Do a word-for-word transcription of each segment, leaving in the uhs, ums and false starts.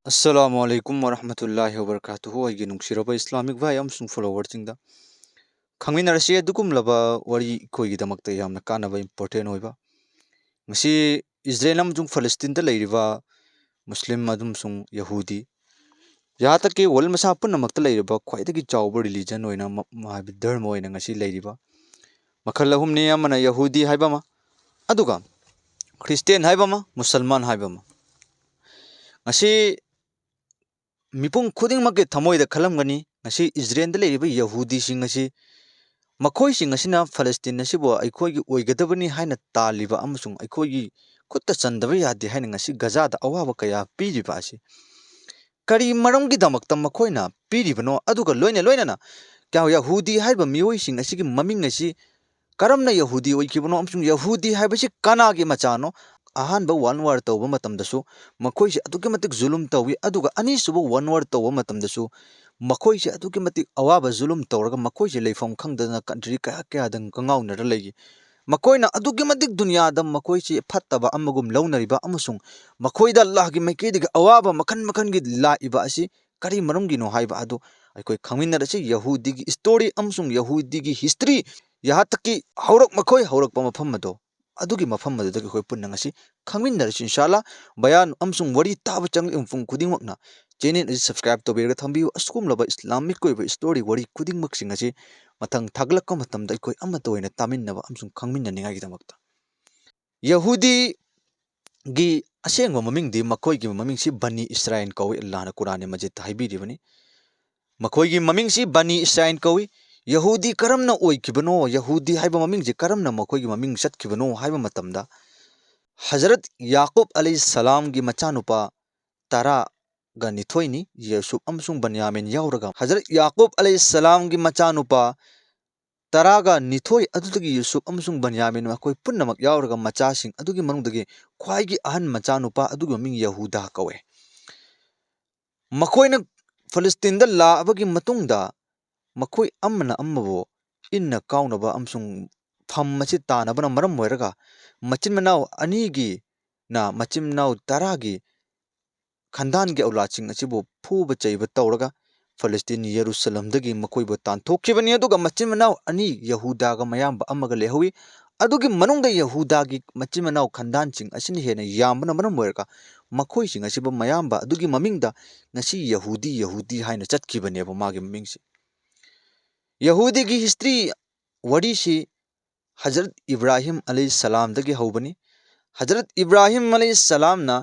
ꯑꯁꯂꯥꯃꯨ ꯑꯂꯥꯏꯀꯨꯝ ꯋꯔꯍꯃꯇꯨꯜꯂꯥꯍꯤ ꯋꯕꯔꯀꯥꯇꯨꯍꯨ꯫ ꯑꯩꯒꯤ ꯅꯨꯡꯁꯤꯔꯕ ꯏꯁꯂꯥꯃꯤꯛ ꯚꯥꯏ ꯑꯃꯁꯨꯡ ꯐꯣꯂꯣꯋꯔꯁꯤꯡꯗ, ꯈꯪꯃꯤꯟꯅꯔꯁꯤ ꯑꯗꯨꯒꯨꯝꯂꯕ ꯋꯥꯔꯤ ꯑꯩꯈꯣꯏꯒꯤꯗꯃꯛꯇ ꯌꯥꯝꯅ ꯀꯥꯟꯅꯕ, ꯏꯝꯄꯣꯔꯇꯦꯟ ꯑꯣꯏꯕ꯫ ꯉꯁꯤ ꯏꯖꯔꯦꯜ ꯑꯃꯁꯨꯡ ꯐꯂꯁꯇꯤꯟꯗ ꯂꯩꯔꯤꯕ ꯃꯨꯁꯂꯤꯝ ꯑꯃꯁꯨꯡ ꯌꯍꯨꯗꯤ, ꯌꯥꯍꯥ ꯇꯛ ꯀꯤ ꯋꯥꯔꯜ ꯃꯁꯥ ꯄꯨꯝꯅꯃꯛꯇ ꯂꯩꯔꯤꯕ ꯈ꯭ꯋꯥꯏꯗꯒꯤ ꯆꯥꯎꯕ ꯔꯤꯂꯤꯖꯟ ꯑꯣꯏꯅ, ꯃ-, ꯃ-, ꯍꯥꯏꯕꯗꯤ ꯙꯔꯃ ꯑꯣꯏꯅ ꯉꯁꯤ ꯂꯩꯔꯤꯕ ꯃꯈꯜ ꯑꯍꯨꯝꯅꯤ꯫ ꯑꯃꯅ ꯌꯍꯨꯗꯤ ꯍꯥꯏꯕ ꯑꯃ, ꯑꯗꯨꯒ ꯈ꯭ꯔꯤꯁꯇꯦꯟ ꯍꯥꯏꯕ ꯑꯃ, ꯃꯨꯁꯜꯃꯥꯟ ꯍꯥꯏꯕ ꯑꯃ꯫ ꯉꯁꯤ ꯃꯤꯄꯨꯝ ꯈꯨꯗꯤꯡꯃꯛꯀꯤ ꯊꯃꯣꯏꯗ ꯈꯜꯂꯝꯒꯅꯤ, ꯉꯁꯤ ꯏꯖꯔꯦꯜꯗ ꯂꯩꯔꯤꯕ ꯌꯍꯨꯗꯤꯁꯤꯡ ꯑꯁꯤ, ꯃꯈꯣꯏꯁꯤꯡ ꯑꯁꯤꯅ ꯐꯂꯁꯇꯤꯟ ꯑꯁꯤꯕꯨ ꯑꯩꯈꯣꯏꯒꯤ ꯑꯣꯏꯒꯗꯕꯅꯤ ꯍꯥꯏꯅ ꯇꯥꯜꯂꯤꯕ ꯑꯃꯁꯨꯡ ꯑꯩꯈꯣꯏꯒꯤ ꯈꯨꯠꯇ ꯆꯟꯗꯕ ꯌꯥꯗꯦ ꯍꯥꯏꯅ ꯉꯁꯤ ꯒꯖꯥꯗ ꯑꯋꯥꯕ ꯀꯌꯥ ꯄꯤꯔꯤꯕ ꯑꯁꯤ ꯀꯔꯤ ꯃꯔꯝꯒꯤꯗꯃꯛꯇ ꯃꯈꯣꯏꯅ ꯄꯤꯔꯤꯕꯅꯣ? ꯑꯗꯨꯒ ꯂꯣꯏꯅ ꯂꯣꯏꯅꯅ ꯀꯌꯥ ꯌꯍꯨꯗꯤ ꯍꯥꯏꯔꯤꯕ ꯃꯤꯑꯣꯏꯁꯤꯡ ꯑꯁꯤꯒꯤ ꯃꯃꯤꯡ ꯑꯁꯤ ꯀꯔꯝꯅ ꯌꯍꯨꯗꯤ ꯑꯣꯏꯈꯤꯕꯅꯣ ꯑꯃꯁꯨꯡ ꯌꯍꯨꯗꯤ ꯍꯥꯏꯕꯁꯤ ꯀꯅꯥꯒꯤ ꯃꯆꯥꯅꯣ? ꯑꯍꯥꯟꯕ ꯋꯥꯔꯜ ꯋꯥꯔ ꯇꯧꯕ ꯃꯇꯝꯗꯁꯨ ꯃꯈꯣꯏꯁꯦ ꯑꯗꯨꯛꯀꯤ ꯃꯇꯤꯛ ꯖꯨꯂꯨꯝ ꯇꯧꯏ, ꯑꯗꯨꯒ ꯑꯅꯤꯁꯨꯕ ꯋꯥꯔꯜ ꯋꯥꯔ ꯇꯧꯕ ꯃꯇꯝꯗꯁꯨ ꯃꯈꯣꯏꯁꯦ ꯑꯗꯨꯛꯀꯤ ꯃꯇꯤꯛ ꯑꯋꯥꯕ ꯖꯨꯂꯨꯝ ꯇꯧꯔꯒ ꯃꯈꯣꯏꯁꯦ ꯂꯩꯐꯝ ꯈꯪꯗꯗꯅ ꯀꯟꯇ꯭ꯔꯤ ꯀꯌꯥ ꯀꯌꯥꯗ ꯀꯉꯥꯎꯅꯔ ꯂꯩꯈꯤ꯫ ꯃꯈꯣꯏꯅ ꯑꯗꯨꯛꯀꯤ ꯃꯇꯤꯛ ꯗꯨꯅꯤꯌꯥꯗ ꯃꯈꯣꯏꯁꯤ ꯐꯠꯇꯕ ꯑꯃꯒꯨꯝ ꯂꯧꯅꯔꯤꯕ ꯑꯃꯁꯨꯡ ꯃꯈꯣꯏꯗ ꯑꯜꯂꯥꯍꯒꯤ ꯃꯥꯏꯀꯩꯗꯒꯤ ꯑꯋꯥꯕ ꯃꯈꯜ ꯃꯈꯜꯒꯤ ꯂꯥꯛꯏꯕ ꯑꯁꯤ ꯀꯔꯤ ꯃꯔꯝꯒꯤꯅꯣ ꯍꯥꯏꯕ ꯑꯗꯨ ꯑꯩꯈꯣꯏ ꯈꯪꯃꯤꯟꯅꯔꯁꯤ꯫ ꯌꯍꯨꯗꯤꯒꯤ ꯏꯁꯇꯣꯔꯤ ꯑꯃꯁꯨꯡ ꯌꯍꯨꯗꯤꯒꯤ ꯍꯤꯁꯇ꯭ꯔꯤ, ꯌꯥꯍꯥ ꯇꯛ ꯀꯤ ꯍꯧꯔꯛ-, ꯃꯈꯣꯏ ꯍꯧꯔꯛꯄ ꯃꯐꯝ ꯑꯗꯣ, ꯑꯗꯨꯒꯤ ꯃꯐꯝ ꯑꯗꯨꯗꯒꯤ ꯑꯩꯈꯣꯏ ꯄꯨꯟꯅ ꯉꯁꯤ ꯈꯪꯃꯤꯟꯅꯔꯁꯤ, ꯏꯟꯁꯥ ꯑꯜꯂꯥ꯫ ꯕꯌꯥꯟ ꯑꯃꯁꯨꯡ ꯋꯥꯔꯤ ꯇꯥꯕ ꯆꯪꯂꯤꯕ ꯃꯤꯄꯨꯝ ꯈꯨꯗꯤꯡꯃꯛꯅ ꯆꯦꯅꯦꯜ ꯑꯁꯤ ꯁꯕꯁꯀ꯭ꯔꯥꯏꯕ ꯇꯧꯕꯤꯔꯒ ꯊꯝꯕꯤꯌꯨ꯫ ꯑꯁꯤꯒꯨꯝꯂꯕ ꯏꯁꯂꯥꯃꯤꯛꯀꯤ ꯑꯣꯏꯕ ꯏꯁꯇꯣꯔꯤ, ꯋꯥꯔꯤ ꯈꯨꯗꯤꯡꯃꯛꯁꯤꯡ ꯑꯁꯤ ꯃꯊꯪ ꯊꯥꯒꯠꯂꯛꯄ ꯃꯇꯝꯗ ꯑꯩꯈꯣꯏ ꯑꯃꯠꯇ ꯑꯣꯏꯅ ꯇꯥꯃꯤꯟꯅꯕ ꯑꯃꯁꯨꯡ ꯈꯪꯃꯤꯟꯅꯅꯤꯡꯉꯥꯏꯒꯤꯗꯃꯛꯇ꯫ ꯌꯍꯨꯗꯤꯒꯤ ꯑꯁꯦꯡꯕ ꯃꯃꯤꯡꯗꯤ, ꯃꯈꯣꯏꯒꯤ ꯃꯃꯤꯡꯁꯤ ꯕꯅꯤ ꯏꯁꯔꯥꯏꯜ ꯀꯧꯏ꯫ ꯑꯜꯂꯥꯍꯅ ꯀꯨꯔꯥꯟ ꯃꯖꯤꯗꯇ ꯍꯥꯏꯕꯤꯔꯤꯕꯅꯤ, ꯃꯈꯣꯏꯒꯤ ꯃꯃꯤꯡꯁꯤ ꯕꯅꯤ ꯏꯁꯔꯥꯏꯜ ꯀꯧꯏ꯫ ꯌꯍꯨꯗꯤ ꯀꯔꯝꯅ ꯑꯣꯏꯈꯤꯕꯅꯣ, ꯌꯍꯨꯗꯤ ꯍꯥꯏꯕ ꯃꯃꯤꯡꯁꯤ ꯀꯔꯝꯅ ꯃꯈꯣꯏꯒꯤ ꯃꯃꯤꯡ ꯆꯠꯈꯤꯕꯅꯣ ꯍꯥꯏꯕ ꯃꯇꯝꯗ, ꯍꯖꯔꯠ ꯌꯥꯀꯨꯕ ꯑꯂꯩꯍꯤꯁꯁꯂꯥꯝꯒꯤ ꯃꯆꯥꯅꯨꯄꯥ ꯇꯔꯥꯒ ꯅꯤꯊꯣꯏꯅꯤ, ꯌꯨꯁꯨꯞ ꯑꯃꯁꯨꯡ ꯕꯟꯌꯥꯃꯤꯟ ꯌꯥꯎꯔꯒ꯫ ꯍꯖꯔꯠ ꯌꯥꯀꯨꯕ ꯑꯂꯩꯍꯤꯁꯁꯂꯥꯝꯒꯤ ꯃꯆꯥꯅꯨꯄꯥ ꯇꯔꯥꯒ ꯅꯤꯊꯣꯏ ꯑꯗꯨꯗꯒꯤ ꯌꯨꯁꯨꯞ ꯑꯃꯁꯨꯡ ꯕꯟꯌꯥꯃꯤꯟ ꯃꯈꯣꯏ ꯄꯨꯝꯅꯃꯛ ꯌꯥꯎꯔꯒ ꯃꯆꯥꯁꯤꯡ ꯑꯗꯨꯒꯤ ꯃꯅꯨꯡꯗꯒꯤ ꯈ꯭ꯋꯥꯏꯒꯤ ꯑꯍꯟ ꯃꯆꯥꯅꯨꯄꯥ ꯑꯗꯨꯒꯤ ꯃꯃꯤꯡ ꯌꯍꯨꯗꯥ ꯀꯧꯋꯦ꯫ ꯃꯈꯣꯏꯅ ꯐꯂꯁꯇꯤꯟꯗ ꯂꯥꯛꯑꯕꯒꯤ ꯃꯇꯨꯡꯗ ꯃꯈꯣꯏ ꯑꯃꯅ ꯑꯃꯕꯨ ꯏꯟꯅ ꯀꯥꯎꯅꯕ ꯑꯃꯁꯨꯡ ꯐꯝ ꯑꯁꯤ ꯇꯥꯅꯕꯅ ꯃꯔꯝ ꯑꯣꯏꯔꯒ ꯃꯆꯤꯟ ꯃꯅꯥꯎ ꯑꯅꯤꯒꯤꯅ ꯃꯆꯤꯟ ꯃꯅꯥꯎ ꯇꯔꯥꯒꯤ ꯈꯟꯗꯥꯟꯒꯤ ꯑꯧꯂꯥꯗꯁꯤꯡ ꯑꯁꯤꯕꯨ ꯐꯨꯕ ꯆꯩꯕ ꯇꯧꯔꯒ ꯐꯂꯁꯇꯤꯟ ꯌꯦꯔꯨꯁꯂꯝꯗꯒꯤ ꯃꯈꯣꯏꯕꯨ ꯇꯥꯟꯊꯣꯛꯈꯤꯕꯅꯤ꯫ ꯑꯗꯨꯒ ꯃꯆꯤꯟ ꯃꯅꯥꯎ ꯑꯅꯤ ꯌꯍꯨꯗꯥꯒ ꯃꯌꯥꯝꯕ ꯑꯃꯒ ꯂꯩꯍꯧꯏ꯫ ꯑꯗꯨꯒꯤ ꯃꯅꯨꯡꯗ ꯌꯍꯨꯗꯥꯒꯤ ꯃꯆꯤꯟ ꯃꯅꯥꯎ ꯈꯟꯗꯥꯟꯁꯤꯡ ꯑꯁꯤꯅ ꯍꯦꯟꯅ ꯌꯥꯝꯕꯅ ꯃꯔꯝ ꯑꯣꯏꯔꯒ ꯃꯈꯣꯏꯁꯤꯡ ꯑꯁꯤꯕꯨ ꯃꯌꯥꯝꯕ ꯑꯗꯨꯒꯤ ꯃꯃꯤꯡꯗ ꯉꯁꯤ ꯌꯍꯨꯗꯤ, ꯌꯍꯨꯗꯤ ꯍꯥꯏꯅ ꯆꯠꯈꯤꯕꯅꯦꯕ ꯃꯥꯒꯤ ꯃꯃꯤꯡꯁꯤ꯫ ꯌꯍꯨꯗꯤꯒꯤ history ꯋꯥꯔꯤꯁꯤ ꯍꯖꯔꯠ ꯏꯕ꯭ꯔꯥꯍꯤꯝ ꯑꯂꯩꯍꯤ ꯁꯂꯥꯝꯗꯒꯤ ꯍꯧꯕꯅꯤ꯫ ꯍꯖꯔꯠ ꯏꯕ꯭ꯔꯥꯍꯤꯝ ꯑꯂꯩꯍꯤ ꯁꯂꯥꯝꯅ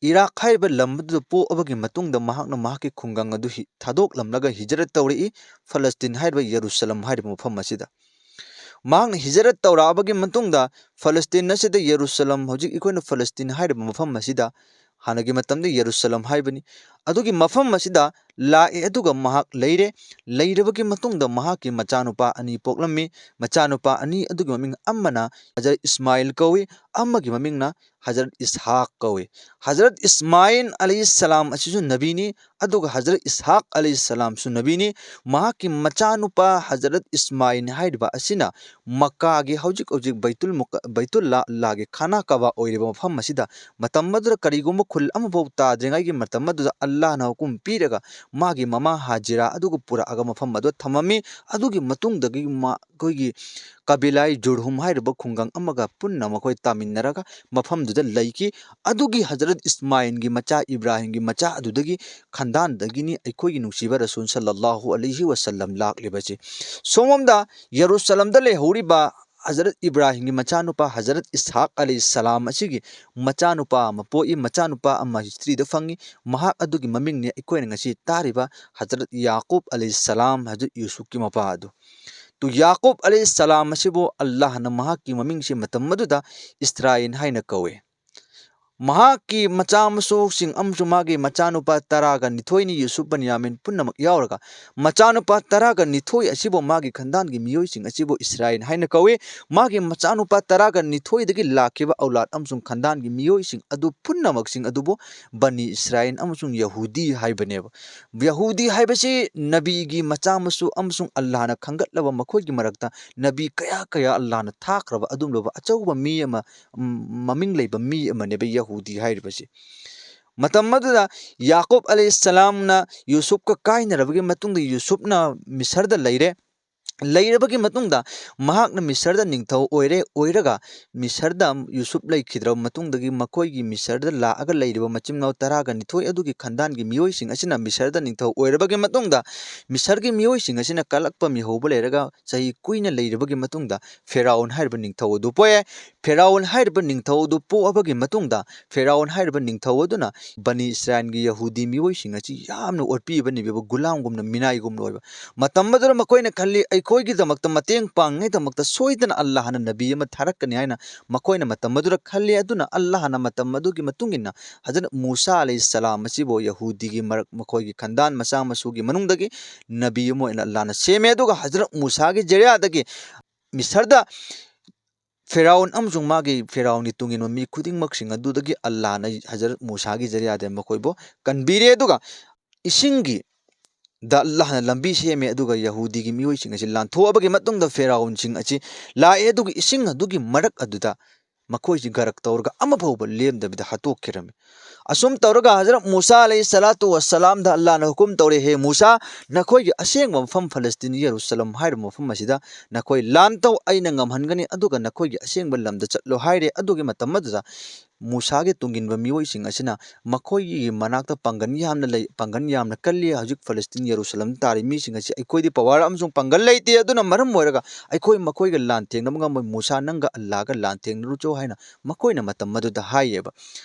ꯏꯔꯥꯛ ꯍꯥꯏꯔꯤꯕ ꯂꯝ ꯑꯗꯨꯗ ꯄꯣꯛꯑꯕꯒꯤ ꯃꯇꯨꯡꯗ ꯃꯍꯥꯛꯅ ꯃꯍꯥꯛꯀꯤ ꯈꯨꯡꯒꯪ ꯑꯗꯨ ꯍꯤ-, ꯊꯥꯗꯣꯛꯂꯝꯂꯒ ꯍꯤꯖꯔꯠ ꯇꯧꯔꯛꯏ, ꯐꯂꯁꯇꯤꯟ ꯍꯥꯏꯔꯤꯕ ꯌꯦꯔꯨꯁꯂꯝ ꯍꯥꯏꯔꯤꯕ ꯃꯐꯝ ꯑꯁꯤꯗ꯫ ꯃꯍꯥꯛꯅ ꯍꯤꯖꯔꯠ ꯇꯧꯔꯛꯑꯕꯒꯤ ꯃꯇꯨꯡꯗ ꯐꯂꯁꯇꯤꯟ ꯑꯁꯤꯗ ꯌꯦꯔꯨꯁꯂꯝ, ꯍꯧꯖꯤꯛ ꯑꯩꯈꯣꯏꯅ ꯐꯂꯁꯇꯤꯟ ꯍꯥꯏꯔꯤꯕ ꯃꯐꯝ ꯑꯁꯤꯗ, ꯍꯥꯟꯅꯒꯤ ꯃꯇꯝꯗ ꯌꯦꯔꯨꯁꯂꯝ ꯍꯥꯏꯕꯅꯤ, ꯑꯗꯨꯒꯤ ꯃꯐꯝ ꯑꯁꯤꯗ ꯂꯥꯛꯑꯦ꯫ ꯑꯗꯨꯒ ꯃꯍꯥꯛ ꯂꯩꯔꯦ꯫ ꯂꯩꯔꯕꯒꯤ ꯃꯇꯨꯡꯗ ꯃꯍꯥꯛꯀꯤ ꯃꯆꯥꯅꯨꯄꯥ ꯑꯅꯤ ꯄꯣꯛꯂꯝꯃꯤ꯫ ꯃꯆꯥꯅꯨꯄꯥ ꯑꯅꯤ ꯑꯗꯨꯒꯤ ꯃꯃꯤꯡ ꯑꯃꯅ ꯍꯖꯔꯠ ꯏꯁꯃꯥꯏꯜ ꯀꯧꯏ, ꯑꯃꯒꯤ ꯃꯃꯤꯡꯅ ꯍꯖꯔꯠ ꯏꯁꯍꯥꯛ ꯀꯧꯏ꯫ ꯍꯖꯔꯠ ꯏꯁꯃꯥꯏꯜ ꯑꯂꯩꯍꯤ ꯁꯂꯥꯝ ꯑꯁꯤꯁꯨ ꯅꯕꯤꯅꯤ, ꯑꯗꯨꯒ ꯍꯖꯔꯠ ꯏꯁꯍꯥꯛ ꯑꯂꯩꯍꯤ ꯁꯂꯥꯝꯁꯨ ꯅꯕꯤꯅꯤ꯫ ꯃꯍꯥꯛꯀꯤ ꯃꯆꯥꯅꯨꯄꯥ ꯍꯖꯔꯠ ꯏꯁꯃꯥꯏꯜ ꯍꯥꯏꯔꯤꯕ ꯑꯁꯤꯅ ꯃꯛꯀꯥꯒꯤ, ꯍꯧꯖꯤꯛ ꯍꯧꯖꯤꯛ ꯕꯩꯇꯨꯜ ꯃꯨꯛ-, ꯕꯩꯇꯨꯜꯂꯥꯍꯒꯤ ꯈꯥꯅꯥ ꯀꯥꯕꯥ ꯑꯣꯏꯔꯤꯕ ꯃꯐꯝ ꯑꯁꯤꯗ, ꯃꯇꯝ ꯑꯗꯨꯗ ꯀꯔꯤꯒꯨꯝꯕ ꯈꯨꯜ ꯑꯃꯐꯥꯎ ꯇꯥꯗ꯭ꯔꯤꯉꯩꯒꯤ ꯃꯇꯝ ꯑꯗꯨꯗ ꯑꯜꯂꯥꯍꯅ ꯍꯨꯀꯨꯝ ꯄꯤꯔꯒ ꯃꯥꯒꯤ ꯃꯃꯥ ꯍꯥꯖꯤꯔꯥ ꯑꯗꯨꯒ ꯄꯨꯔꯛꯑꯒ ꯃꯐꯝ ꯑꯗꯨꯗ ꯊꯝꯃꯝꯃꯤ꯫ ꯑꯗꯨꯒꯤ ꯃꯇꯨꯡꯗꯒꯤ ꯃꯥ-, ꯑꯩꯈꯣꯏꯒꯤ ꯀꯕꯤꯂꯥꯏ ꯖꯨꯔꯍꯨꯝ ꯍꯥꯏꯔꯤꯕ ꯈꯨꯡꯒꯪ ꯑꯃꯒ ꯄꯨꯟꯅ ꯃꯈꯣꯏ ꯇꯥꯃꯤꯟꯅꯔꯒ ꯃꯐꯝꯗꯨꯗ ꯂꯩꯈꯤ꯫ ꯑꯗꯨꯒꯤ ꯍꯖꯔꯠ ꯏꯁꯃꯥꯏꯜꯒꯤ ꯃꯆꯥ, ꯏꯕ꯭ꯔꯥꯍꯤꯝꯒꯤ ꯃꯆꯥ ꯑꯗꯨꯗꯒꯤ ꯈꯟꯗꯥꯟꯗꯒꯤꯅꯤ ꯑꯩꯈꯣꯏꯒꯤ ꯅꯨꯡꯁꯤꯕ ꯔꯁꯨꯜ ꯁꯜꯂꯜꯂꯥꯍꯨ ꯑꯂꯩꯍꯤ ꯋꯁꯜꯂꯝ ꯂꯥꯛꯂꯤꯕꯁꯤ꯫ ꯁꯣꯝꯂꯣꯝꯗ ꯌꯦꯔꯨꯁꯂꯝꯗ ꯂꯩꯍꯧꯔꯤꯕ ꯍꯖꯔꯠ ꯏꯕ꯭ꯔꯥꯍꯤꯝꯒꯤ ꯃꯆꯥꯅꯨꯄꯥ ꯍꯖꯔꯠ ꯏꯁꯍꯥꯛ ꯑꯂꯩꯍꯤ ꯁꯂꯥꯝ ꯑꯁꯤꯒꯤ ꯃꯆꯥꯅꯨꯄꯥ ꯑꯃ ꯄꯣꯛꯏ, ꯃꯆꯥꯅꯨꯄꯥ ꯑꯃ historyꯗ ꯐꯪꯉꯤ꯫ ꯃꯍꯥꯛ ꯑꯗꯨꯒꯤ ꯃꯃꯤꯡꯅꯤ ꯑꯩꯈꯣꯏꯅ ꯉꯁꯤ ꯇꯥꯔꯤꯕ ꯍꯖꯔꯠ ꯌꯥꯀꯨꯕ ꯑꯂꯩꯍꯤ ꯁꯂꯥꯝ, ꯍꯖꯔꯠ ꯌꯨꯁꯨꯐꯀꯤ ꯃꯄꯥ ꯑꯗꯨ꯫ ꯇꯨ ꯌꯥꯀꯨꯕ ꯑꯂꯩꯍꯤ ꯁꯂꯥꯝ ꯑꯁꯤꯕꯨ ꯑꯜꯂꯥꯍꯅ ꯃꯍꯥꯛꯀꯤ ꯃꯃꯤꯡꯁꯤ ꯃꯇꯝ ꯑꯗꯨꯗ ꯏꯁꯔꯥꯏꯜ ꯍꯥꯏꯅ ꯀꯧꯏ꯫ ꯃꯍꯥꯛꯀꯤ ꯃꯆꯥ ꯃꯁꯨꯁꯤꯡ ꯑꯃꯁꯨꯡ ꯃꯥꯒꯤ ꯃꯆꯥꯅꯨꯄꯥ ꯇꯔꯥꯒ ꯅꯤꯊꯣꯏꯅꯤ, ꯌꯨꯁꯨꯐ, ꯕꯟꯌꯥꯃꯤꯟ ꯄꯨꯝꯅꯃꯛ ꯌꯥꯎꯔꯒ, ꯃꯆꯥꯅꯨꯄꯥ ꯇꯔꯥꯒ ꯅꯤꯊꯣꯏ ꯑꯁꯤꯕꯨ ꯃꯥꯒꯤ ꯈꯟꯗꯥꯟꯒꯤ ꯃꯤꯑꯣꯏꯁꯤꯡ ꯑꯁꯤꯕꯨ ꯏꯁꯔꯥꯏꯜ ꯍꯥꯏꯅ ꯀꯧꯏ꯫ ꯃꯥꯒꯤ ꯃꯆꯥꯅꯨꯄꯥ ꯇꯔꯥꯒ ꯅꯤꯊꯣꯏꯗꯒꯤ ꯂꯥꯛꯈꯤꯕ ꯑꯧꯂꯥꯗ ꯑꯃꯁꯨꯡ ꯈꯟꯗꯥꯟꯒꯤ ꯃꯤꯑꯣꯏꯁꯤꯡ ꯑꯗꯨ ꯄꯨꯝꯅꯃꯛꯁꯤꯡ ꯑꯗꯨꯕꯨ ꯕꯅꯤ ꯏꯁꯔꯥꯏꯜ ꯑꯃꯁꯨꯡ ꯌꯍꯨꯗꯤ ꯍꯥꯏꯕꯅꯦꯕ꯫ ꯌꯍꯨꯗꯤ ꯍꯥꯏꯕꯁꯤ ꯅꯕꯤꯒꯤ ꯃꯆꯥ ꯃꯁꯨ ꯑꯃꯁꯨꯡ ꯑꯜꯂꯥꯍꯅ ꯈꯟꯒꯠꯂꯕ ꯃꯈꯣꯏꯒꯤ ꯃꯔꯛꯇ ꯅꯕꯤ ꯀꯌꯥ ꯀꯌꯥ ꯑꯜꯂꯥꯍꯅ ꯊꯥꯈ꯭ꯔꯕ ꯑꯗꯨꯒꯨꯝꯂꯕ ꯑꯆꯧꯕ ꯃꯤ ꯑꯃ, ꯎꯝ, ꯃꯃꯤꯡ ꯂꯩꯕ ꯃꯤ ꯑꯃꯅꯦꯕ ꯌꯍꯨꯗꯤ ꯍꯥꯏꯔꯤꯕꯁꯤ꯫ ꯃꯇꯝ ꯑꯗꯨꯗ ꯌꯥꯀꯨꯕ ꯑꯂꯩꯍꯤꯁꯁꯂꯥꯝꯅ ꯌꯨꯁꯨꯞꯀ ꯀꯥꯏꯅꯔꯕꯒꯤ ꯃꯇꯨꯡꯗ ꯌꯨꯁꯨꯞꯅ ꯃꯤꯁꯔꯗ ꯂꯩꯔꯦ꯫ ꯂꯩꯔꯕꯒꯤ ꯃꯇꯨꯡꯗ ꯃꯍꯥꯛꯅ ꯃꯤꯁꯔꯗ ꯅꯤꯡꯊꯧ ꯑꯣꯏꯔꯦ꯫ ꯑꯣꯏꯔꯒ ꯃꯤꯁꯔꯗ ꯌꯨꯁꯨꯞ ꯂꯩꯈꯤꯗ꯭ꯔꯕ ꯃꯇꯨꯡꯗꯒꯤ ꯃꯈꯣꯏꯒꯤ ꯃꯤꯁꯔꯗ ꯂꯥꯛꯑꯒ ꯂꯩꯔꯤꯕ ꯃꯆꯤꯟ ꯃꯅꯥꯎ ꯇꯔꯥꯒ ꯅꯤꯊꯣꯏ ꯑꯗꯨꯒꯤ ꯈꯟꯗꯥꯟꯒꯤ ꯃꯤꯑꯣꯏꯁꯤꯡ ꯑꯁꯤꯅ ꯃꯤꯁꯔꯗ ꯅꯤꯡꯊꯧ ꯑꯣꯏꯔꯕꯒꯤ ꯃꯇꯨꯡꯗ ꯃꯤꯁꯔꯒꯤ ꯃꯤꯑꯣꯏꯁꯤꯡ ꯑꯁꯤꯅ ꯀꯜꯂꯛꯄ ꯃꯤꯍꯧꯕ ꯂꯩꯔꯒ ꯆꯍꯤ ꯀꯨꯏꯅ ꯂꯩꯔꯕꯒꯤ ꯃꯇꯨꯡꯗ ꯐꯦꯔꯥꯎꯟ ꯍꯥꯏꯔꯤꯕ ꯅꯤꯡꯊꯧ ꯑꯗꯨ ꯄꯣꯛꯑꯦ꯫ ꯐꯦꯔꯥꯎꯟ ꯍꯥꯏꯔꯤꯕ ꯅꯤꯡꯊꯧ ꯑꯗꯨ ꯄꯣꯛꯑꯕꯒꯤ ꯃꯇꯨꯡꯗ ꯐꯦꯔꯥꯎꯟ ꯍꯥꯏꯔꯤꯕ ꯅꯤꯡꯊꯧ ꯑꯗꯨꯅ ꯕꯅꯤ ꯏꯁꯔꯥꯏꯜꯒꯤ ꯌꯍꯨꯗꯤ ꯃꯤꯑꯣꯏꯁꯤꯡ ꯑꯁꯤ ꯌꯥꯝꯅ ꯑꯣꯠꯄꯤꯕ ꯅꯤꯕꯤꯕ, ꯒꯨꯂꯥꯝꯒꯨꯝꯅ, ꯃꯤꯅꯥꯏꯒꯨꯝꯅ ꯑꯣꯏꯕ꯫ ꯃꯇꯝ ꯑꯗꯨꯗ ꯃꯈꯣꯏꯅ ꯈꯜꯂꯤ, ꯑꯩꯈꯣꯏꯒꯤꯗꯃꯛꯇ ꯃꯇꯦꯡ ꯄꯥꯡꯅꯉꯩꯗꯃꯛꯇ ꯁꯣꯏꯗꯅ ꯑꯜꯂꯥꯍꯅ ꯅꯕꯤ ꯑꯃ ꯊꯥꯔꯛꯀꯅꯤ ꯍꯥꯏꯅ ꯃꯈꯣꯏꯅ ꯃꯇꯝ ꯑꯗꯨꯗ ꯈꯜꯂꯤ꯫ ꯑꯗꯨꯅ ꯑꯜꯂꯥꯍꯅ ꯃꯇꯝ ꯑꯗꯨꯒꯤ ꯃꯇꯨꯡ ꯏꯟꯅ ꯍꯖꯔꯠ ꯃꯨꯁꯥ ꯑꯂꯩꯍꯤꯁꯁꯂꯥꯝ ꯑꯁꯤꯕꯨ ꯌꯍꯨꯗꯤꯒꯤ ꯃꯔꯛ, ꯃꯈꯣꯏꯒꯤ ꯈꯟꯗꯥꯟ ꯃꯆꯥ ꯃꯁꯨꯒꯤ ꯃꯅꯨꯡꯗꯒꯤ ꯅꯕꯤ ꯑꯃ ꯑꯣꯏꯅ ꯑꯜꯂꯥꯍꯅ ꯁꯦꯝꯃꯦ꯫ ꯑꯗꯨꯒ ꯍꯖꯔꯠ ꯃꯨꯁꯥꯒꯤ ꯖꯔꯤꯌꯥꯗꯒꯤ ꯃꯤꯁꯔꯗ ꯐꯦꯔꯥꯎꯟ ꯑꯃꯁꯨꯡ ꯃꯥꯒꯤ ꯐꯦꯔꯥꯎꯟꯒꯤ ꯇꯨꯡ ꯏꯟꯕ ꯃꯤ ꯈꯨꯗꯤꯡꯃꯛꯁꯤꯡ ꯑꯗꯨꯗꯒꯤ ꯑꯜꯂꯥꯍꯅ ꯍꯖꯔꯠ ꯃꯨꯁꯥꯒꯤ ꯖꯔꯤꯌꯥꯗ ꯃꯈꯣꯏꯕꯨ ꯀꯟꯕꯤꯔꯦ꯫ ꯑꯗꯨꯒ ꯏꯁꯤꯡꯒꯤ ꯗ ꯑꯜꯂꯥꯍꯅ ꯂꯝꯕꯤ ꯁꯦꯝꯃꯦ꯫ ꯑꯗꯨꯒ ꯌꯍꯨꯗꯤꯒꯤ ꯃꯤꯑꯣꯏꯁꯤꯡ ꯑꯁꯤ ꯂꯥꯟꯊꯣꯛꯑꯕꯒꯤ ꯃꯇꯨꯡꯗ ꯐꯦꯔꯥꯎꯟꯁꯤꯡ ꯑꯁꯤ ꯂꯥꯛꯑꯦ꯫ ꯑꯗꯨꯒ ꯏꯁꯤꯡ ꯑꯗꯨꯒꯤ ꯃꯔꯛ ꯑꯗꯨꯗ ꯃꯈꯣꯏꯁꯤ ꯒꯔꯛ ꯇꯧꯔꯒ ꯑꯃ ꯐꯥꯎꯕ ꯂꯦꯝꯗꯕꯤꯗ ꯍꯥꯠꯇꯣꯛꯈꯤꯔꯝꯃꯤ꯫ ꯑꯁꯨꯝ ꯇꯧꯔꯒ ꯍꯖꯔꯠ ꯃꯨꯁꯥ ꯑꯂꯩꯍꯤ ꯁꯂꯥꯇꯨ ꯋꯁꯁꯂꯥꯝꯗ ꯑꯜꯂꯥꯍꯅ ꯍꯨꯀꯨꯝ ꯇꯧꯔꯦ, "ꯍꯦ ꯃꯨꯁꯥ, ꯅꯈꯣꯏꯒꯤ ꯑꯁꯦꯡꯕ ꯃꯐꯝ ꯐꯂꯁꯇꯤꯟ, ꯌꯦꯔꯨꯁꯂꯝ ꯍꯥꯏꯔꯤꯕ ꯃꯐꯝ ꯑꯁꯤꯗ ꯅꯈꯣꯏ ꯂꯥꯟ ꯇꯧ, ꯑꯩꯅ ꯉꯝꯍꯟꯒꯅꯤ, ꯑꯗꯨꯒ ꯅꯈꯣꯏꯒꯤ ꯑꯁꯦꯡꯕ ꯂꯝꯗ ꯆꯠꯂꯣ" ꯍꯥꯏꯔꯦ꯫ ꯑꯗꯨꯒꯤ ꯃꯇꯝ ꯑꯗꯨꯗ ꯃꯨꯁꯥꯒꯤ ꯇꯨꯡ ꯏꯟꯕ ꯃꯤꯑꯣꯏꯁꯤꯡ ꯑꯁꯤꯅ ꯃꯈꯣꯏꯒꯤ ꯃꯅꯥꯛꯇ ꯄꯥꯡꯒꯜ ꯌꯥꯝꯅ ꯂꯩ, ꯄꯥꯡꯒꯜ ꯌꯥꯝꯅ ꯀꯜꯂꯤ, ꯍꯧꯖꯤꯛ ꯐꯂꯁꯇꯤꯟ ꯌꯦꯔꯨꯁꯂꯝꯗ ꯇꯥꯔꯤ ꯃꯤꯁꯤꯡ ꯑꯁꯤ ꯑꯩꯈꯣꯏꯗꯤ ꯄꯋꯥꯔ ꯑꯃꯁꯨꯡ ꯄꯥꯡꯒꯜ ꯂꯩꯇꯦ, ꯑꯗꯨꯅ ꯃꯔꯝ ꯑꯣꯏꯔꯒ ꯑꯩꯈꯣꯏ ꯃꯈꯣꯏꯒ ꯂꯥꯟ ꯊꯦꯡꯅꯕ ꯉꯝꯃꯣꯏ, ꯃꯨꯁꯥ ꯅꯪꯒ ꯑꯜꯂꯥꯍꯒ ꯂꯥꯟ ꯊꯦꯡꯅꯔꯨꯆꯣ ꯍꯥꯏꯅ ꯃꯈꯣꯏꯅ ꯃꯇꯝ ꯑꯗꯨꯗ ꯍꯥꯏꯌꯦꯕ꯫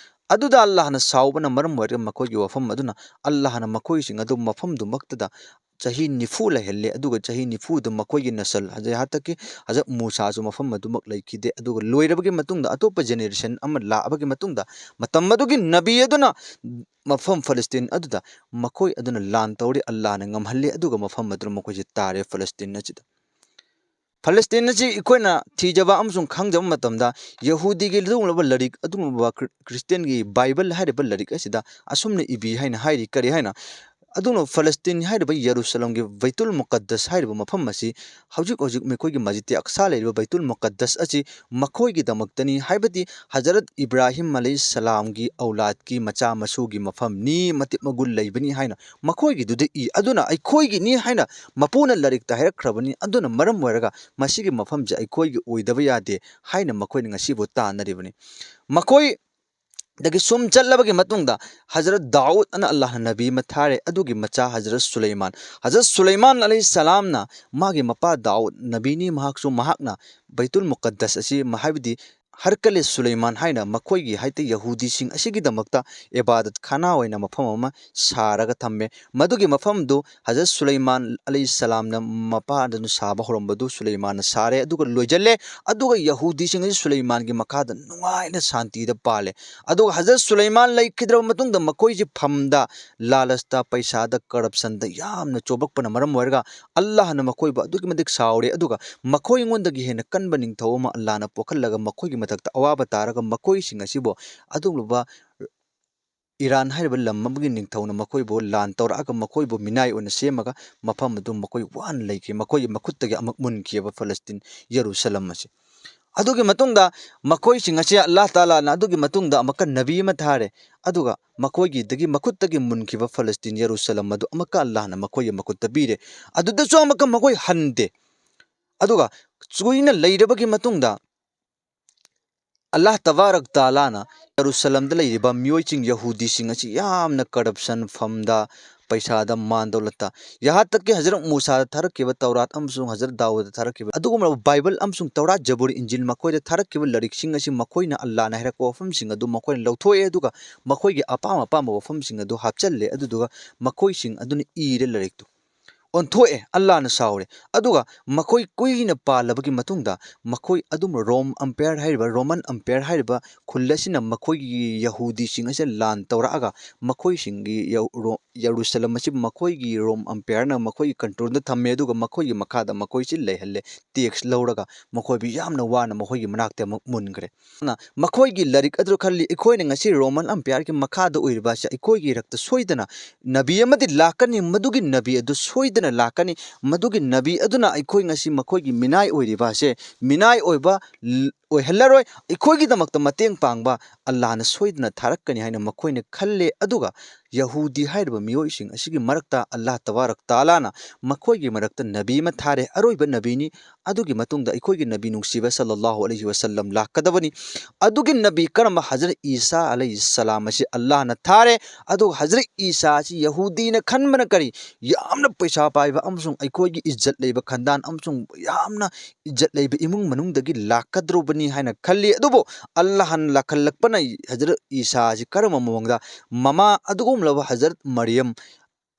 ꯑꯗꯨꯗ ꯑꯜꯂꯥꯍꯅ ꯁꯥꯎꯕꯅ ꯃꯔꯝ ꯑꯣꯏꯔꯒ ꯃꯈꯣꯏꯒꯤ ꯋꯥꯐꯝ ꯑꯗꯨꯅ ꯑꯜꯂꯥꯍꯅ ꯃꯈꯣꯏꯁꯤꯡ ꯑꯗꯨ ꯃꯐꯝꯗꯨꯃꯛꯇꯗ ꯆꯍꯤ ꯅꯤꯐꯨ ꯂꯩꯍꯜꯂꯦ꯫ ꯑꯗꯨꯒ ꯆꯍꯤ ꯅꯤꯐꯨꯗ ꯃꯈꯣꯏꯒꯤ ꯅꯁꯜ ꯍꯖꯔꯠ ꯍꯥꯇꯛꯀꯤ ꯍꯖꯔꯠ ꯃꯨꯁꯥꯁꯨ ꯃꯐꯝ ꯑꯗꯨꯃꯛ ꯂꯩꯈꯤꯗꯦ꯫ ꯑꯗꯨꯒ ꯂꯣꯏꯔꯕꯒꯤ ꯃꯇꯨꯡꯗ ꯑꯇꯣꯞꯄ ꯖꯦꯅꯦꯔꯦꯁꯟ ꯑꯃ ꯂꯥꯛꯑꯕꯒꯤ ꯃꯇꯨꯡꯗ ꯃꯇꯝ ꯑꯗꯨꯒꯤ ꯅꯕꯤ ꯑꯗꯨꯅ ꯃꯐꯝ ꯐꯂꯁꯇꯤꯟ ꯑꯗꯨꯗ ꯃꯈꯣꯏ ꯑꯗꯨꯅ ꯂꯥꯟ ꯇꯧꯔꯦ, ꯑꯜꯂꯥꯍꯅ ꯉꯝꯍꯜꯂꯦ꯫ ꯑꯗꯨꯒ ꯃꯐꯝ ꯑꯗꯨꯗ ꯃꯈꯣꯏꯁꯦ ꯇꯥꯔꯦ ꯐꯂꯁꯇꯤꯟ ꯑꯁꯤꯗ꯫ ꯐꯂꯁꯇꯤꯟ ꯑꯁꯤ ꯑꯩꯈꯣꯏꯅ ꯊꯤꯖꯕ ꯑꯃꯁꯨꯡ ꯈꯪꯖꯕ ꯃꯇꯝꯗ ꯌꯍꯨꯗꯤꯒꯤ ꯑꯗꯨꯒꯨꯝꯂꯕ ꯂꯥꯏꯔꯤꯛ, ꯑꯗꯨꯒꯨꯝꯂꯕ ꯈ꯭ꯔꯤ-, ꯈ꯭ꯔꯤꯁꯇꯤꯌꯟꯒꯤ ꯕꯥꯏꯕꯜ ꯍꯥꯏꯔꯤꯕ ꯂꯥꯏꯔꯤꯛ ꯑꯁꯤꯗ ꯑꯁꯨꯝꯅ ꯏꯕꯤ ꯍꯥꯏꯅ ꯍꯥꯏꯔꯤ꯫ ꯀꯔꯤ ꯍꯥꯏꯅ? ꯑꯗꯨꯅ ꯐꯂꯁꯇꯤꯟ ꯍꯥꯏꯔꯤꯕ ꯌꯦꯔꯨꯁꯂꯝꯒꯤ ꯕꯩꯇꯨꯜ ꯃꯨꯀꯗꯁ ꯍꯥꯏꯔꯤꯕ ꯃꯐꯝ ꯑꯁꯤ ꯍꯧꯖꯤꯛ ꯍꯧꯖꯤꯛ ꯃꯈꯣꯏꯒꯤ ꯃꯁꯖꯤꯗ ꯑꯛꯁꯥ ꯂꯩꯔꯤꯕ ꯕꯩꯇꯨꯜ ꯃꯨꯀꯗꯁ ꯑꯁꯤ ꯃꯈꯣꯏꯒꯤꯗꯃꯛꯇꯅꯤ, ꯍꯥꯏꯕꯗꯤ ꯍꯖꯔꯠ ꯏꯕ꯭ꯔꯥꯍꯤꯝ ꯑꯂꯩꯍꯤ ꯁꯂꯥꯝꯒꯤ ꯑꯧꯂꯥꯗꯀꯤ ꯃꯆꯥ ꯃꯁꯨꯒꯤ ꯃꯐꯝꯅꯤ, ꯃꯇꯤꯛ ꯃꯒꯨꯟ ꯂꯩꯕꯅꯤ ꯍꯥꯏꯅ ꯃꯈꯣꯏꯒꯤꯗꯨꯗ ꯏ꯫ ꯑꯗꯨꯅ ꯑꯩꯈꯣꯏꯒꯤꯅꯤ ꯍꯥꯏꯅ ꯃꯄꯨꯅ ꯂꯥꯏꯔꯤꯛꯇ ꯍꯥꯏꯔꯛꯈ꯭ꯔꯕꯅꯤ꯫ ꯑꯗꯨꯅ ꯃꯔꯝ ꯑꯣꯏꯔꯒ ꯃꯁꯤꯒꯤ ꯃꯐꯝꯁꯦ ꯑꯩꯈꯣꯏꯒꯤ ꯑꯣꯏꯗꯕ ꯌꯥꯗꯦ ꯍꯥꯏꯅ ꯃꯈꯣꯏꯅ ꯉꯁꯤꯕꯨ ꯇꯥꯟꯅꯔꯤꯕꯅꯤ꯫ ꯃꯈꯣꯏ ꯗꯒꯤ ꯁꯨꯝ ꯆꯠꯂꯕꯒꯤ ꯃꯇꯨꯡꯗ ꯍꯖꯔꯠ ꯗꯥꯎꯗ ꯑꯅ ꯑꯜꯂꯥꯍꯅ ꯅꯕꯤ ꯑꯃ ꯊꯥꯔꯦ, ꯑꯗꯨꯒꯤ ꯃꯆꯥ ꯍꯖꯔꯠ ꯁꯨꯂꯩꯃꯥꯟ꯫ ꯍꯖꯔꯠ ꯁꯨꯂꯩꯃꯥꯟ ꯑꯂꯩꯍꯤ ꯁꯂꯥꯝꯅ ꯃꯥꯒꯤ ꯃꯄꯥ ꯗꯥꯎꯗ ꯅꯕꯤꯅꯤ, ꯃꯍꯥꯛꯁꯨ, ꯃꯍꯥꯛꯅ ꯕꯩꯇꯨꯜ ꯃꯨꯀꯗꯁ ꯑꯁꯤ, ꯃ-, ꯍꯥꯏꯕꯗꯤ ꯍꯔꯀꯂꯦ ꯁꯨꯂꯩꯃꯥꯟ ꯍꯥꯏꯅ ꯃꯈꯣꯏꯒꯤ, ꯍꯥꯏꯗꯤ ꯌꯍꯨꯗꯤꯁꯤꯡ ꯑꯁꯤꯒꯤꯗꯃꯛꯇ ꯏꯕꯥꯗꯠ ꯈꯥꯅꯥ ꯑꯣꯏꯅ ꯃꯐꯝ ꯑꯃ ꯁꯥꯔꯒ ꯊꯝꯃꯦ꯫ ꯃꯗꯨꯒꯤ ꯃꯐꯝꯗꯨ ꯍꯖꯔꯠ ꯁꯨꯂꯩꯃꯥꯟ ꯑꯂꯩꯍꯤ ꯁꯂꯥꯝꯅ ꯃꯄꯥꯗꯨꯅ ꯁꯥꯕ ꯍꯧꯔꯝꯕꯗꯨ ꯁꯨꯂꯩꯃꯥꯟꯅ ꯁꯥꯔꯦ, ꯑꯗꯨꯒ ꯂꯣꯏꯖꯜꯂꯦ꯫ ꯑꯗꯨꯒ ꯌꯍꯨꯗꯤꯁꯤꯡ ꯑꯁꯤ ꯁꯨꯂꯩꯃꯥꯟꯒꯤ ꯃꯈꯥꯗ ꯅꯨꯡꯉꯥꯏꯅ ꯁꯥꯟꯇꯤꯗ ꯄꯥꯜꯂꯦ꯫ ꯑꯗꯨꯒ ꯍꯖꯔꯠ ꯁꯨꯂꯩꯃꯥꯟ ꯂꯩꯈꯤꯗ꯭ꯔꯕ ꯃꯇꯨꯡꯗ ꯃꯈꯣꯏꯁꯤ ꯐꯝꯗ, ꯂꯥꯂꯁꯇ, ꯄꯩꯁꯥꯗ, ꯀꯔꯞꯁꯟꯗ ꯌꯥꯝꯅ ꯆꯣꯞꯂꯛꯄꯅ ꯃꯔꯝ ꯑꯣꯏꯔꯒ ꯑꯜꯂꯥꯍꯅ ꯃꯈꯣꯏꯕꯨ ꯑꯗꯨꯛꯀꯤ ꯃꯇꯤꯛ ꯁꯥꯎꯔꯦ꯫ ꯑꯗꯨꯒ ꯃꯈꯣꯏ ꯑꯩꯉꯣꯟꯗꯒꯤ ꯍꯦꯟꯅ ꯀꯟꯕ ꯅꯤꯡꯊꯧ ꯑꯃ ꯑꯜꯂꯥꯍꯅ ꯄꯣꯛꯍꯜꯂꯒ ꯃꯈꯣꯏꯒꯤ ꯃꯊꯛꯇ ꯑꯋꯥꯕ ꯇꯥꯔꯒ ꯃꯈꯣꯏꯁꯤꯡ ꯑꯁꯤꯕꯨ ꯑꯗꯨꯒꯨꯝꯂꯕ ꯏꯔꯥꯟ ꯍꯥꯏꯔꯤꯕ ꯂꯝ ꯑꯃꯒꯤ ꯅꯤꯡꯊꯧꯅ ꯃꯈꯣꯏꯕꯨ ꯂꯥꯟ ꯇꯧꯔꯛꯑꯒ ꯃꯈꯣꯏꯕꯨ ꯃꯤꯅꯥꯏ ꯑꯣꯏꯅ ꯁꯦꯝꯃꯒ ꯃꯐꯝ ꯑꯗꯨ ꯃꯈꯣꯏ ꯋꯥꯅ ꯂꯩꯈꯤ꯫ ꯃꯈꯣꯏꯒꯤ ꯃꯈꯨꯠꯇꯒꯤ ꯑꯃꯨꯛ ꯃꯨꯟꯈꯤꯑꯕ ꯐꯂꯁꯇꯤꯟ, ꯌꯦꯔꯨꯁꯂꯝ ꯑꯁꯤ꯫ ꯑꯗꯨꯒꯤ ꯃꯇꯨꯡꯗ ꯃꯈꯣꯏꯁꯤꯡ ꯑꯁꯤ ꯑꯜꯂꯥꯍ ꯇꯥꯂꯥꯅ ꯑꯗꯨꯒꯤ ꯃꯇꯨꯡꯗ ꯑꯃꯨꯛꯀ ꯅꯕꯤ ꯑꯃ ꯊꯥꯔꯦ, ꯑꯗꯨꯒ ꯃꯈꯣꯏꯒꯤꯗꯒꯤ ꯃꯈꯨꯠꯇꯒꯤ ꯃꯨꯟꯈꯤꯕ ꯐꯂꯁꯇꯤꯟ, ꯌꯦꯔꯨꯁꯂꯝ ꯑꯗꯨ ꯑꯃꯨꯛꯀ ꯑꯜꯂꯥꯍꯅ ꯃꯈꯣꯏꯒꯤ ꯃꯈꯨꯠꯇ ꯄꯤꯔꯦ꯫ ꯑꯗꯨꯗꯁꯨ ꯑꯃꯨꯛꯀ ꯃꯈꯣꯏ ꯍꯟꯗꯦ꯫ ꯑꯗꯨꯒ ꯀꯨꯏꯅ ꯂꯩꯔꯕꯒꯤ ꯃꯇꯨꯡꯗ ꯑꯜꯂꯥꯍ ꯇꯕꯥꯔꯛ ꯇꯥꯂꯥꯅ ꯌꯦꯔꯨꯁꯂꯝꯗ ꯂꯩꯔꯤꯕ ꯃꯤꯑꯣꯏꯁꯤꯡ, ꯌꯍꯨꯗꯤꯁꯤꯡ ꯑꯁꯤ ꯌꯥꯝꯅ ꯀꯔꯞꯁꯟ, ꯐꯝꯗ, ꯄꯩꯁꯥꯗ, ꯃꯥꯟ ꯗꯧꯂꯠꯇ, ꯌꯍꯥ ꯇꯛꯀꯤ ꯍꯖꯔꯠ ꯃꯨꯁꯥꯗ ꯊꯥꯔꯛꯈꯤꯕ ꯇꯧꯔꯥꯠ ꯑꯃꯁꯨꯡ ꯍꯖꯔꯠ ꯗꯥꯎꯗ ꯊꯥꯔꯛꯈꯤꯕ ꯑꯗꯨꯒꯨꯝꯂꯕ ꯕꯥꯏꯕꯜ ꯑꯃꯁꯨꯡ ꯇꯧꯔꯥꯠ, ꯖꯕꯨꯔ, ꯏꯟꯖꯤꯜ ꯃꯈꯣꯏꯗ ꯊꯥꯔꯛꯈꯤꯕ ꯂꯥꯏꯔꯤꯛꯁꯤꯡ ꯑꯁꯤ ꯃꯈꯣꯏꯅ ꯑꯜꯂꯥꯍꯅ ꯍꯥꯏꯔꯛꯄ ꯋꯥꯐꯝꯁꯤꯡ ꯑꯗꯨ ꯃꯈꯣꯏꯅ ꯂꯧꯊꯣꯛꯑꯦ, ꯑꯗꯨꯒ ꯃꯈꯣꯏꯒꯤ ꯑꯄꯥꯝ ꯑꯄꯥꯝꯕ ꯋꯥꯐꯝꯁꯤꯡ ꯑꯗꯨ ꯍꯥꯞꯆꯜꯂꯦ꯫ ꯑꯗꯨꯗꯨꯒ ꯃꯈꯣꯏꯁꯤꯡ ꯑꯗꯨꯅ ꯏꯔꯦ ꯂꯥꯏꯔꯤꯛꯇꯨ꯫ ꯑꯣꯟꯊꯣꯛꯑꯦ, ꯑꯜꯂꯥꯍꯅ ꯁꯥꯎꯔꯦ꯫ ꯑꯗꯨꯒ ꯃꯈꯣꯏ ꯀꯨꯏꯅ ꯄꯥꯜꯂꯕꯒꯤ ꯃꯇꯨꯡꯗ ꯃꯈꯣꯏ ꯑꯗꯨꯝ ꯔꯣꯝ ꯑꯝꯄꯥꯌꯔ ꯍꯥꯏꯔꯤꯕ, ꯔꯣꯃꯟ ꯑꯝꯄꯥꯌꯔ ꯍꯥꯏꯔꯤꯕ ꯈꯨꯜ ꯑꯁꯤꯅ ꯃꯈꯣꯏꯒꯤ ꯌꯍꯨꯗꯤꯁꯤꯡ ꯑꯁꯦ ꯂꯥꯟ ꯇꯧꯔꯛꯑꯒ ꯃꯈꯣꯏꯁꯤꯡꯒꯤ ꯌꯧ-, ꯔꯣ-, ꯌꯦꯔꯨꯁꯂꯝ ꯑꯁꯤ ꯃꯈꯣꯏꯒꯤ ꯔꯣꯝ ꯑꯝꯄꯥꯌꯔꯅ ꯃꯈꯣꯏꯒꯤ ꯀꯟꯇ꯭ꯔꯣꯜꯗ ꯊꯝꯃꯦ, ꯑꯗꯨꯒ ꯃꯈꯣꯏꯒꯤ ꯃꯈꯥꯗ ꯃꯈꯣꯏꯁꯤ ꯂꯩꯍꯜꯂꯦ꯫ ꯇꯦꯛꯁ ꯂꯧꯔꯒ ꯃꯈꯣꯏꯕꯨ ꯌꯥꯝꯅ ꯋꯥꯅ ꯃꯈꯣꯏꯒꯤ ꯃꯅꯥꯛꯇ ꯑꯃꯨꯛ ꯃꯨꯟꯈ꯭ꯔꯦ꯫ ꯑꯗꯨꯅ ꯃꯈꯣꯏꯒꯤ ꯂꯥꯏꯔꯤꯛ ꯑꯗꯨ ꯈꯜꯂꯤ, ꯑꯩꯈꯣꯏꯅ ꯉꯁꯤ ꯔꯣꯃꯟ ꯑꯝꯄꯥꯌꯔꯒꯤ ꯃꯈꯥꯗ ꯑꯣꯏꯔꯤꯕ ꯑꯁꯤ ꯑꯩꯈꯣꯏꯒꯤ ꯏꯔꯛꯇ ꯁꯣꯏꯗꯅ ꯅꯕꯤ ꯑꯃꯗꯤ ꯂꯥꯛꯀꯅꯤ, ꯃꯗꯨꯒꯤ ꯅꯕꯤ ꯑꯗꯨ ꯁꯣꯏꯗꯅ ꯂꯥꯛꯀꯅꯤ, ꯃꯗꯨꯒꯤ ꯅꯕꯤ ꯑꯗꯨꯅ ꯑꯩꯈꯣꯏ ꯉꯁꯤ ꯃꯈꯣꯏꯒꯤ ꯃꯤꯅꯥꯏ ꯑꯣꯏꯔꯤꯕ ꯑꯁꯦ ꯃꯤꯅꯥꯏ ꯑꯣꯏꯕ ꯂ-, ꯑꯣꯏꯍꯜꯂꯔꯣꯏ, ꯑꯩꯈꯣꯏꯒꯤꯗꯃꯛꯇ ꯃꯇꯦꯡ ꯄꯥꯡꯕ ꯑꯜꯂꯥꯍꯅ ꯁꯣꯏꯗꯅ ꯊꯥꯔꯛꯀꯅꯤ ꯍꯥꯏꯅ ꯃꯈꯣꯏꯅ ꯈꯜꯂꯦ꯫ ꯑꯗꯨꯒ ꯌꯍꯨꯗꯤ ꯍꯥꯏꯔꯤꯕ ꯃꯤꯑꯣꯏꯁꯤꯡ ꯑꯁꯤꯒꯤ ꯃꯔꯛꯇ ꯑꯜꯂꯥꯍ ꯇꯕꯥꯔꯛ ꯇꯥꯂꯥꯅ ꯃꯈꯣꯏꯒꯤ ꯃꯔꯛꯇ ꯅꯕꯤ ꯑꯃ ꯊꯥꯔꯦ, ꯑꯔꯣꯏꯕ ꯅꯕꯤꯅꯤ꯫ ꯑꯗꯨꯒꯤ ꯃꯇꯨꯡꯗ ꯑꯩꯈꯣꯏꯒꯤ ꯅꯕꯤ ꯅꯨꯡꯁꯤꯕ ꯁꯜꯂꯜꯂꯥꯍꯨ ꯑꯂꯩꯍꯤ ꯋꯁꯜꯂꯝ ꯂꯥꯛꯀꯗꯕꯅꯤ꯫ ꯑꯗꯨꯒꯤ ꯅꯕꯤ ꯀꯔꯝꯕ? ꯍꯖꯔꯠ ꯏꯁꯥ ꯑꯂꯩꯍꯤ ꯁꯂꯥꯝ ꯑꯁꯤ ꯑꯜꯂꯥꯍꯅ ꯊꯥꯔꯦ꯫ ꯑꯗꯨꯒ ꯍꯖꯔꯠ ꯏꯁꯥ ꯑꯁꯤ ꯌꯍꯨꯗꯤꯅ ꯈꯟꯕꯅ ꯀꯔꯤ? ꯌꯥꯝꯅ ꯄꯩꯁꯥ ꯄꯥꯏꯕ ꯑꯃꯁꯨꯡ ꯑꯩꯈꯣꯏꯒꯤ ꯏꯖꯠ ꯂꯩꯕ ꯈꯟꯗꯥꯟ ꯑꯃꯁꯨꯡ ꯌꯥꯝꯅ ꯏꯖꯠ ꯂꯩꯕ ꯏꯃꯨꯡ ꯃꯅꯨꯡꯗꯒꯤ ꯂꯥꯛꯀꯗ꯭ꯔꯨꯕꯅꯤ ꯍꯥꯏꯅ ꯈꯜꯂꯤ꯫ ꯑꯗꯨꯕꯨ ꯑꯜꯂꯥꯍꯅ ꯂꯥꯛꯍꯜꯂꯛꯄꯅ ꯍꯖꯔꯠ ꯏꯁꯥ ꯑꯁꯤ ꯀꯔꯝꯕ ꯃꯑꯣꯡꯗ? ꯃꯃꯥ ꯑꯗꯨꯒꯨꯝꯂꯕ ꯍꯖꯔꯠ ꯃꯔꯤꯌꯝ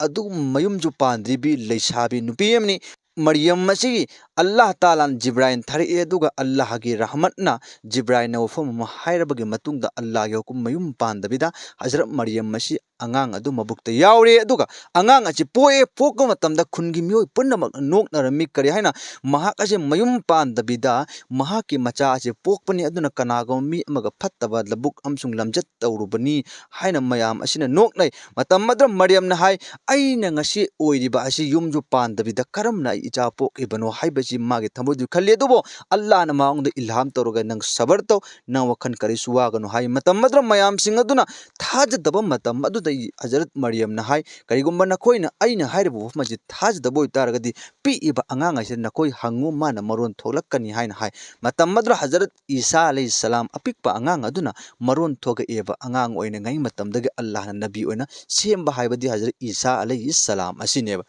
ꯑꯗꯨꯒꯨꯝ ꯃꯌꯨꯝꯁꯨ ꯄꯥꯟꯗ꯭ꯔꯤꯕꯤ ꯂꯩꯁꯥꯕꯤ ꯅꯨꯄꯤ ꯑꯃꯅꯤ꯫ ꯃꯔꯤꯌꯝ ꯑꯁꯤ ꯑꯜꯂꯥꯍ ꯇꯥꯂꯥꯅ ꯖꯤꯕ꯭ꯔꯥꯏꯜ ꯊꯥꯔꯛꯏ, ꯑꯗꯨꯒ ꯑꯜꯂꯥꯍꯒꯤ ꯔꯍꯃꯠꯅ ꯖꯤꯕ꯭ꯔꯥꯏꯜꯅ ꯋꯥꯐꯝ ꯑꯃ ꯍꯥꯏꯔꯕꯒꯤ ꯃꯇꯨꯡꯗ ꯑꯜꯂꯥꯍꯒꯤ ꯍꯨꯀꯨꯝ ꯃꯌꯨꯝ ꯄꯥꯟꯗꯕꯤꯗ ꯍꯖꯔꯠ ꯃꯔꯤꯌꯝ ꯑꯁꯤ ꯑꯉꯥꯡ ꯑꯗꯨ ꯃꯕꯨꯛꯇ ꯌꯥꯎꯔꯦ꯫ ꯑꯗꯨꯒ ꯑꯉꯥꯡ ꯑꯁꯤ ꯄꯣꯛꯑꯦ, ꯄꯣꯛꯄ ꯃꯇꯝꯗ ꯈꯨꯟꯒꯤ ꯃꯤꯑꯣꯏ ꯄꯨꯝꯅꯃꯛꯅ ꯅꯣꯛꯅꯔꯝꯃꯤ꯫ ꯀꯔꯤ ꯍꯥꯏꯅ? ꯃꯍꯥꯛ ꯑꯁꯤ ꯃꯌꯨꯝ ꯄꯥꯟꯗꯕꯤꯗ ꯃꯍꯥꯛꯀꯤ ꯃꯆꯥ ꯑꯁꯤ ꯄꯣꯛꯄꯅꯤ, ꯑꯗꯨꯅ ꯀꯅꯥꯒꯨꯝꯕ ꯃꯤ ꯑꯃꯒ ꯐꯠꯇꯕ ꯂꯕꯨꯛ ꯑꯃꯁꯨꯡ ꯂꯝꯆꯠ ꯇꯧꯔꯨꯕꯅꯤ ꯍꯥꯏꯅ ꯃꯌꯥꯝ ꯑꯁꯤꯅ ꯅꯣꯛꯅꯩ꯫ ꯃꯇꯝ ꯑꯗꯨꯗ ꯃꯔꯤꯌꯝꯅ ꯍꯥꯏ, "ꯑꯩꯅ ꯉꯁꯤ ꯑꯣꯏꯔꯤꯕ ꯑꯁꯤ ꯌꯨꯝꯁꯨ ꯄꯥꯟꯗꯕꯤꯗ ꯀꯔꯝꯅ ꯑꯩ ꯏꯆꯥ ꯄꯣꯛꯏꯕꯅꯣ?" ꯍꯥꯏꯕꯁꯤ ꯃꯥꯒꯤ ꯊꯃꯣꯏꯗꯨ ꯈꯜꯂꯤ꯫ ꯑꯗꯨꯕꯨ ꯑꯜꯂꯥꯍꯅ ꯃꯉꯣꯟꯗ ꯏꯜꯍꯥꯝ ꯇꯧꯔꯒ, "ꯅꯪ ꯁꯕꯔ ꯇꯧ, ꯅꯪ ꯋꯥꯈꯜ ꯀꯔꯤꯁꯨ ꯋꯥꯒꯅꯨ" ꯍꯥꯏ꯫ ꯃꯇꯝ ꯑꯗꯨꯗ ꯃꯌꯥꯝꯁꯤꯡ ꯑꯗꯨꯅ ꯊꯥꯖꯗꯕ ꯃꯇꯝ ꯑꯗꯨꯗ ꯍꯖꯔꯠ ꯃꯔꯤꯌꯝꯅ ꯍꯥꯏ, "ꯀꯔꯤꯒꯨꯝꯕ ꯅꯈꯣꯏꯅ ꯑꯩꯅ ꯍꯥꯏꯔꯤꯕ ꯋꯥꯐꯝ ꯑꯁꯤ ꯊꯥꯖꯗꯕ ꯑꯣꯏꯇꯥꯔꯒꯗꯤ, ꯄꯤꯛꯏꯕ ꯑꯉꯥꯡ ꯑꯁꯤꯗ ꯅꯈꯣꯏ ꯍꯪꯉꯨ, ꯃꯥꯅ ꯃꯔꯣꯟ ꯊꯣꯛꯂꯛꯀꯅꯤ" ꯍꯥꯏꯅ ꯍꯥꯏ꯫ ꯃꯇꯝ ꯑꯗꯨꯗ ꯍꯖꯔꯠ ꯏꯁꯥ ꯑꯂꯩꯍꯤ ꯁꯂꯥꯝ ꯑꯄꯤꯛꯄ ꯑꯉꯥꯡ ꯑꯗꯨꯅ ꯃꯔꯣꯟ ꯊꯣꯛꯂꯛꯑꯦꯕ꯫ ꯑꯉꯥꯡ ꯑꯣꯏꯅꯉꯩ ꯃꯇꯝꯗꯒꯤ ꯑꯜꯂꯥꯍꯅ ꯅꯕꯤ ꯑꯣꯏꯅ ꯁꯦꯝꯕ ꯍꯥꯏꯕꯗꯤ ꯍꯖꯔꯠ ꯏꯁꯥ ꯑꯂꯩꯍꯤ ꯁꯂꯥꯝ ꯑꯁꯤꯅꯦꯕ꯫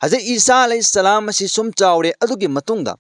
ꯍꯖꯔꯠ ꯏꯁꯥ ꯑꯂꯩꯍꯤ ꯁꯂꯥꯝ ꯑꯁꯤ ꯁꯨꯝ ꯆꯥꯎꯔꯦ꯫ ꯑꯗꯨꯒꯤ ꯃꯇꯨꯡꯗ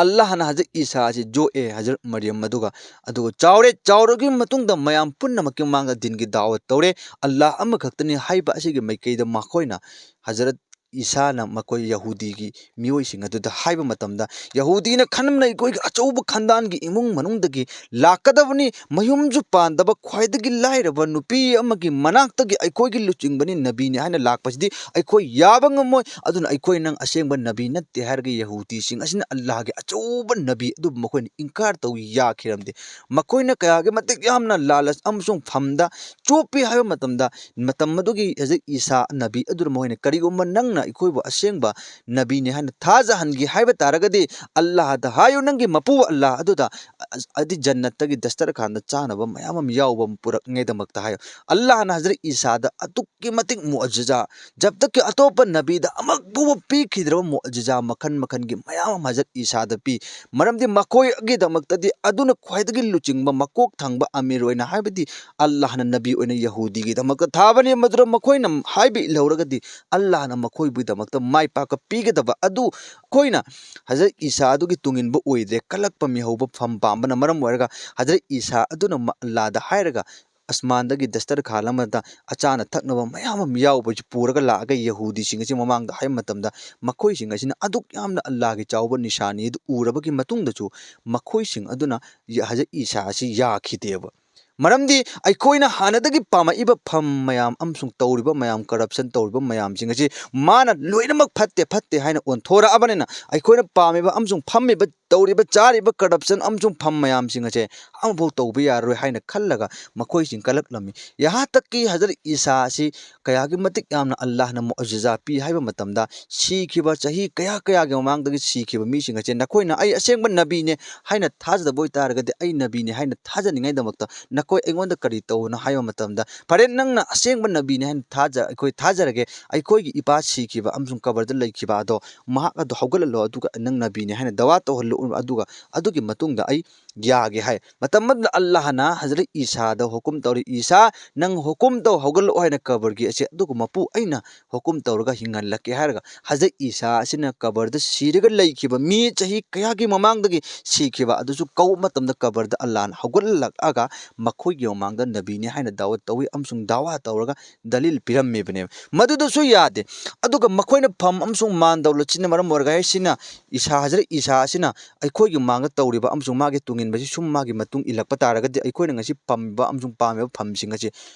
ꯑꯜꯂꯥꯍꯅ ꯍꯖꯔꯠ ꯏꯁꯥ ꯑꯁꯤ ꯌꯣꯛꯑꯦ, ꯍꯖꯔꯠ ꯃꯔꯤꯌꯝ ꯑꯗꯨꯒ, ꯑꯗꯨꯒ ꯆꯥꯎꯔꯦ꯫ ꯆꯥꯎꯔꯕꯒꯤ ꯃꯇꯨꯡꯗ ꯃꯌꯥꯝ ꯄꯨꯝꯅꯃꯛꯀꯤ ꯃꯃꯥꯡꯗ ꯗꯤꯟꯒꯤ ꯗꯥꯋꯠ ꯇꯧꯔꯦ꯫ ꯑꯜꯂꯥꯍ ꯑꯃꯈꯛꯇꯅꯤ ꯍꯥꯏꯕ ꯑꯁꯤꯒꯤ ꯃꯥꯏꯀꯩꯗ ꯃꯈꯣꯏꯅ ꯍꯖꯔꯠ ꯏꯁꯥꯅ ꯃꯈꯣꯏ ꯌꯍꯨꯗꯤꯒꯤ ꯃꯤꯑꯣꯏꯁꯤꯡ ꯑꯗꯨꯗ ꯍꯥꯏꯕ ꯃꯇꯝꯗ, ꯌꯍꯨꯗꯤꯅ ꯈꯟꯕꯅ ꯑꯩꯈꯣꯏꯒꯤ ꯑꯆꯧꯕ ꯈꯟꯗꯥꯟꯒꯤ ꯏꯃꯨꯡ ꯃꯅꯨꯡꯗꯒꯤ ꯂꯥꯛꯀꯗꯕꯅꯤ, ꯃꯌꯨꯝꯁꯨ ꯄꯥꯟꯗꯕ ꯈ꯭ꯋꯥꯏꯗꯒꯤ ꯂꯥꯏꯔꯕ ꯅꯨꯄꯤ ꯑꯃꯒꯤ ꯃꯅꯥꯛꯇꯒꯤ ꯑꯩꯈꯣꯏꯒꯤ ꯂꯨꯆꯤꯡꯕꯅꯤ, ꯅꯕꯤꯅꯤ ꯍꯥꯏꯅ ꯂꯥꯛꯄꯁꯤꯗꯤ ꯑꯩꯈꯣꯏ ꯌꯥꯕ ꯉꯝꯃꯣꯏ, ꯑꯗꯨꯅ ꯑꯩꯈꯣꯏ ꯅꯪ ꯑꯁꯦꯡꯕ ꯅꯕꯤ ꯅꯠꯇꯦ ꯍꯥꯏꯔꯒ ꯌꯍꯨꯗꯤꯁꯤꯡ ꯑꯁꯤꯅ ꯑꯜꯂꯥꯍꯒꯤ ꯑꯆꯧꯕ ꯅꯕꯤ ꯑꯗꯨꯕꯨ ꯃꯈꯣꯏꯅ ꯏꯟꯀꯥꯔ ꯇꯧ ꯌꯥꯈꯤꯔꯝꯗꯦ꯫ ꯃꯈꯣꯏꯅ ꯀꯌꯥꯒꯤ ꯃꯇꯤꯛ ꯌꯥꯝꯅ ꯂꯥꯂꯆ ꯑꯃꯁꯨꯡ ꯐꯝꯗ ꯆꯣꯞꯄꯤ ꯍꯥꯏꯕ ꯃꯇꯝꯗ, ꯃꯇꯝ ꯑꯗꯨꯒꯤ ꯍꯧꯖꯤꯛ ꯏꯁꯥ ꯅꯕꯤ ꯑꯗꯨꯅ ꯃꯈꯣꯏꯅ, "ꯀꯔꯤꯒꯨꯝꯕ ꯅꯪꯅ ꯑꯩꯈꯣꯏꯕꯨ ꯑꯁꯦꯡꯕ ꯅꯕꯤꯅꯤ ꯍꯥꯏꯅ ꯊꯥꯖꯍꯟꯒꯦ ꯍꯥꯏꯕ ꯇꯥꯔꯒꯗꯤ, ꯑꯜꯂꯥꯍꯗ ꯍꯥꯏꯌꯨ, ꯅꯪꯒꯤ ꯃꯄꯨ ꯑꯜꯂꯥꯍ ꯑꯗꯨꯗ, ꯑ-, ꯑꯗꯤ ꯖꯟꯅꯠꯇꯒꯤ ꯗꯁꯇꯔꯈꯥꯟꯗ ꯆꯥꯅꯕ ꯃꯌꯥꯝ ꯑꯃ ꯌꯥꯎꯕ ꯑꯃ ꯄꯨꯔꯛꯅꯤꯉꯥꯏꯗꯃꯛꯇ ꯍꯥꯏꯌꯨ꯫" ꯑꯜꯂꯥꯍꯅ ꯍꯖꯔꯠ ꯏꯁꯥꯗ ꯑꯗꯨꯛꯀꯤ ꯃꯇꯤꯛ ꯃꯨꯑꯖꯤꯖꯥ, ꯖꯕ ꯇꯛꯀꯤ ꯑꯇꯣꯞꯄ ꯅꯕꯤꯗ ꯑꯃꯛ ꯐꯥꯎꯕ ꯄꯤꯈꯤꯗ꯭ꯔꯕ ꯃꯨꯑꯖꯤꯖꯥ ꯃꯈꯜ ꯃꯈꯜꯒꯤ ꯃꯌꯥꯝ ꯑꯃ ꯍꯖꯔꯠ ꯏꯁꯥꯗ ꯄꯤ꯫ ꯃꯔꯝꯗꯤ ꯃꯈꯣꯏꯒꯤꯗꯃꯛꯇꯗꯤ ꯑꯗꯨꯅ ꯈ꯭ꯋꯥꯏꯗꯒꯤ ꯂꯨꯆꯤꯡꯕ, ꯃꯀꯣꯛ ꯊꯪꯕ ꯑꯃꯤꯔ ꯑꯣꯏꯅ, ꯍꯥꯏꯕꯗꯤ ꯑꯜꯂꯥꯍꯅ ꯅꯕꯤ ꯑꯣꯏꯅ ꯌꯍꯨꯗꯤꯒꯤꯗꯃꯛꯇ ꯊꯥꯕꯅꯤ꯫ ꯃꯗꯨꯗ ꯃꯈꯣꯏꯅ ꯍꯥꯏꯕ ꯏꯜꯍꯧꯔꯒꯗꯤ ꯑꯜꯂꯥꯍꯅ ꯃꯈꯣꯏꯕꯨꯒꯤꯗꯃꯛꯇ ꯃꯥꯏ ꯄꯥꯛꯄ ꯄꯤꯒꯗꯕ ꯑꯗꯨ ꯑꯩꯈꯣꯏꯅ ꯍꯖꯔꯠ ꯏꯁꯥ ꯑꯗꯨꯒꯤ ꯇꯨꯡꯏꯟꯕ ꯑꯣꯏꯗ꯭ꯔꯦ꯫ ꯀꯜꯂꯛꯄ ꯃꯤꯍꯧꯕ ꯐꯝ ꯄꯥꯝꯕꯅ ꯃꯔꯝ ꯑꯣꯏꯔꯒ ꯍꯖꯔꯠ ꯏꯁꯥ ꯑꯗꯨꯅ ꯃ-, ꯑꯜꯂꯥꯍꯗ ꯍꯥꯏꯔꯒ ꯑꯁꯃꯥꯟꯗꯒꯤ ꯗꯁꯇꯔꯈꯥꯟ ꯑꯃꯗ ꯑꯆꯥꯅ ꯊꯛꯅꯕ ꯃꯌꯥꯝ ꯑꯃ ꯌꯥꯎꯕꯁꯤ ꯄꯨꯔꯒ ꯂꯥꯛꯑꯒ ꯌꯍꯨꯗꯤꯁꯤꯡ ꯑꯁꯤ ꯃꯃꯥꯡꯗ ꯍꯥꯏꯕ ꯃꯇꯝꯗ, ꯃꯈꯣꯏꯁꯤꯡ ꯑꯁꯤꯅ ꯑꯗꯨꯛ ꯌꯥꯝꯅ ꯑꯜꯂꯥꯍꯒꯤ ꯆꯥꯎꯕ ꯅꯤꯁꯥꯅꯤ ꯑꯗꯨ ꯎꯔꯕꯒꯤ ꯃꯇꯨꯡꯗꯁꯨ ꯃꯈꯣꯏꯁꯤꯡ ꯑꯗꯨꯅ ꯌ-, ꯍꯖꯔꯠ ꯏꯁꯥ ꯑꯁꯤ ꯌꯥꯈꯤꯗꯦꯕ꯫ ꯃꯔꯝꯗꯤ ꯑꯩꯈꯣꯏꯅ ꯍꯥꯟꯅꯗꯒꯤ ꯄꯥꯝꯃꯛꯏꯕ ꯐꯝ ꯃꯌꯥꯝ ꯑꯃꯁꯨꯡ ꯇꯧꯔꯤꯕ ꯃꯌꯥꯝ, ꯀꯔꯞꯁꯟ ꯇꯧꯔꯤꯕ ꯃꯌꯥꯝꯁꯤꯡ ꯑꯁꯤ ꯃꯥꯅ ꯂꯣꯏꯅꯃꯛ ꯐꯠꯇꯦ, ꯐꯠꯇꯦ ꯍꯥꯏꯅ ꯑꯣꯟꯊꯣꯔꯛꯑꯕꯅꯤꯅ, ꯑꯩꯈꯣꯏꯅ ꯄꯥꯝꯃꯤꯕ ꯑꯃꯁꯨꯡ ꯐꯝꯃꯤꯕ, ꯇꯧꯔꯤꯕ, ꯆꯥꯔꯤꯕ ꯀꯔꯞꯁꯟ ꯑꯃꯁꯨꯡ ꯐꯝ ꯃꯌꯥꯝꯁꯤꯡ ꯑꯁꯦ ꯑꯃꯐꯥꯎ ꯇꯧꯕ ꯌꯥꯔꯔꯣꯏ ꯍꯥꯏꯅ ꯈꯜꯂꯒ ꯃꯈꯣꯏꯁꯤꯡ ꯀꯜꯂꯛꯂꯝꯃꯤ꯫ ꯌꯍꯥ ꯇꯛꯀꯤ ꯍꯖꯔꯠ ꯏꯁꯥ ꯑꯁꯤ ꯀꯌꯥꯒꯤ ꯃꯇꯤꯛ ꯌꯥꯝꯅ ꯑꯜꯂꯥꯍꯅ ꯃꯨꯑꯖꯤꯖꯥ ꯄꯤ ꯍꯥꯏꯕ ꯃꯇꯝꯗ, ꯁꯤꯈꯤꯕ ꯆꯍꯤ ꯀꯌꯥ ꯀꯌꯥꯒꯤ ꯃꯃꯥꯡꯗꯒꯤ ꯁꯤꯈꯤꯕ ꯃꯤꯁꯤꯡ ꯑꯁꯦ, "ꯅꯈꯣꯏꯅ ꯑꯩ ꯑꯁꯦꯡꯕ ꯅꯕꯤꯅꯦ ꯍꯥꯏꯅ ꯊꯥꯖꯗꯕ ꯑꯣꯏꯇꯥꯔꯒꯗꯤ, ꯑꯩ ꯅꯕꯤꯅꯦ ꯍꯥꯏꯅ ꯊꯥꯖꯅꯤꯡꯉꯥꯏꯗꯃꯛꯇ ꯅꯈꯣꯏ ꯑꯩꯉꯣꯟꯗ ꯀꯔꯤ ꯇꯧꯕꯅꯣ?" ꯍꯥꯏꯕ ꯃꯇꯝꯗ, "ꯐꯔꯦ, ꯅꯪꯅ ꯑꯁꯦꯡꯕ ꯅꯕꯤꯅꯦ ꯍꯥꯏꯅ ꯊꯥꯖ-, ꯑꯩꯈꯣꯏ ꯊꯥꯖꯔꯒꯦ, ꯑꯩꯈꯣꯏꯒꯤ ꯏꯄꯥ ꯁꯤꯈꯤꯕ ꯑꯃꯁꯨꯡ ꯀꯕꯔꯗ ꯂꯩꯈꯤꯕ ꯑꯗꯣ, ꯃꯍꯥꯛ ꯑꯗꯣ ꯍꯧꯒꯠꯍꯜꯂꯣ, ꯑꯗꯨꯒ ꯅꯪ ꯅꯕꯤꯅꯦ ꯍꯥꯏꯅ ꯗꯋꯥ ꯇꯧꯍꯜꯂꯨ, ꯑꯗꯨꯒ ꯑꯗꯨꯒꯤ ꯃꯇꯨꯡꯗ ꯑꯩ ꯌꯥꯒꯦ ꯍꯥꯏ꯫ ꯃꯇꯝ ꯑꯗꯨꯗ ꯑꯜꯂꯥꯍꯅ ꯍꯖꯔꯠ ꯏꯁꯥꯗ ꯍꯨꯀꯨꯝ ꯇꯧꯔꯤ, "ꯏꯁꯥ, ꯅꯪ ꯍꯨꯀꯨꯝ ꯇꯧ, ꯍꯧꯒꯠꯂꯛꯑꯣ" ꯍꯥꯏꯅ ꯀꯕꯔꯒꯤ ꯑꯁꯦ, ꯑꯗꯨꯒ ꯃꯄꯨ ꯑꯩꯅ ꯍꯨꯀꯨꯝ ꯇꯧꯔꯒ ꯍꯤꯡꯍꯜꯂꯛꯀꯦ ꯍꯥꯏꯔꯒ ꯍꯖꯔꯠ ꯏꯁꯥ ꯑꯁꯤꯅ ꯀꯕꯔꯗ ꯁꯤꯔꯒ ꯂꯩꯈꯤꯕ ꯃꯤ ꯆꯍꯤ ꯀꯌꯥꯒꯤ ꯃꯃꯥꯡꯗꯒꯤ ꯁꯤꯈꯤꯕ ꯑꯗꯨꯁꯨ ꯀꯧꯕ ꯃꯇꯝꯗ ꯀꯕꯔꯗ ꯑꯜꯂꯥꯍꯅ ꯍꯧꯒꯠꯂꯛꯑꯒ ꯃꯈꯣꯏꯒꯤ ꯃꯃꯥꯡꯗ ꯅꯕꯤꯅꯤ ꯍꯥꯏꯅ ꯗꯥꯋꯠ ꯇꯧꯏ ꯑꯃꯁꯨꯡ ꯗꯥꯋꯥ ꯇꯧꯔꯒ ꯗꯂꯤꯜ ꯄꯤꯔꯝꯃꯤꯕꯅꯦꯕ꯫ ꯃꯗꯨꯗꯁꯨ ꯌꯥꯗꯦ꯫ ꯑꯗꯨꯒ ꯃꯈꯣꯏꯅ ꯐꯝ ꯑꯃꯁꯨꯡ ꯃꯥꯟ ꯗꯧꯂꯠꯁꯤꯅ ꯃꯔꯝ ꯑꯣꯏꯔꯒ ꯍꯥꯏꯁꯤꯅ ꯏꯁꯥ, ꯍꯖꯔꯠ ꯏꯁꯥ ꯑꯁꯤꯅ ꯑꯩꯈꯣꯏꯒꯤ ꯃꯥꯡꯗ ꯇꯧꯔꯤꯕ ꯑꯃꯁꯨꯡ ꯃꯥꯒꯤ ꯇꯨꯡꯏꯟꯕꯁꯤ ꯁꯨꯝ ꯃꯥꯒꯤ ꯃꯇꯨꯡ ꯏꯜꯂꯛꯄ ꯇꯥꯔꯒꯗꯤ ꯑꯩꯈꯣꯏꯅ ꯉꯁꯤ ꯄꯥꯝꯃꯤꯕ ꯑꯃꯁꯨꯡ ꯄꯥꯝꯃꯤꯕ ꯐꯝꯁꯤꯡ ꯑꯁꯤ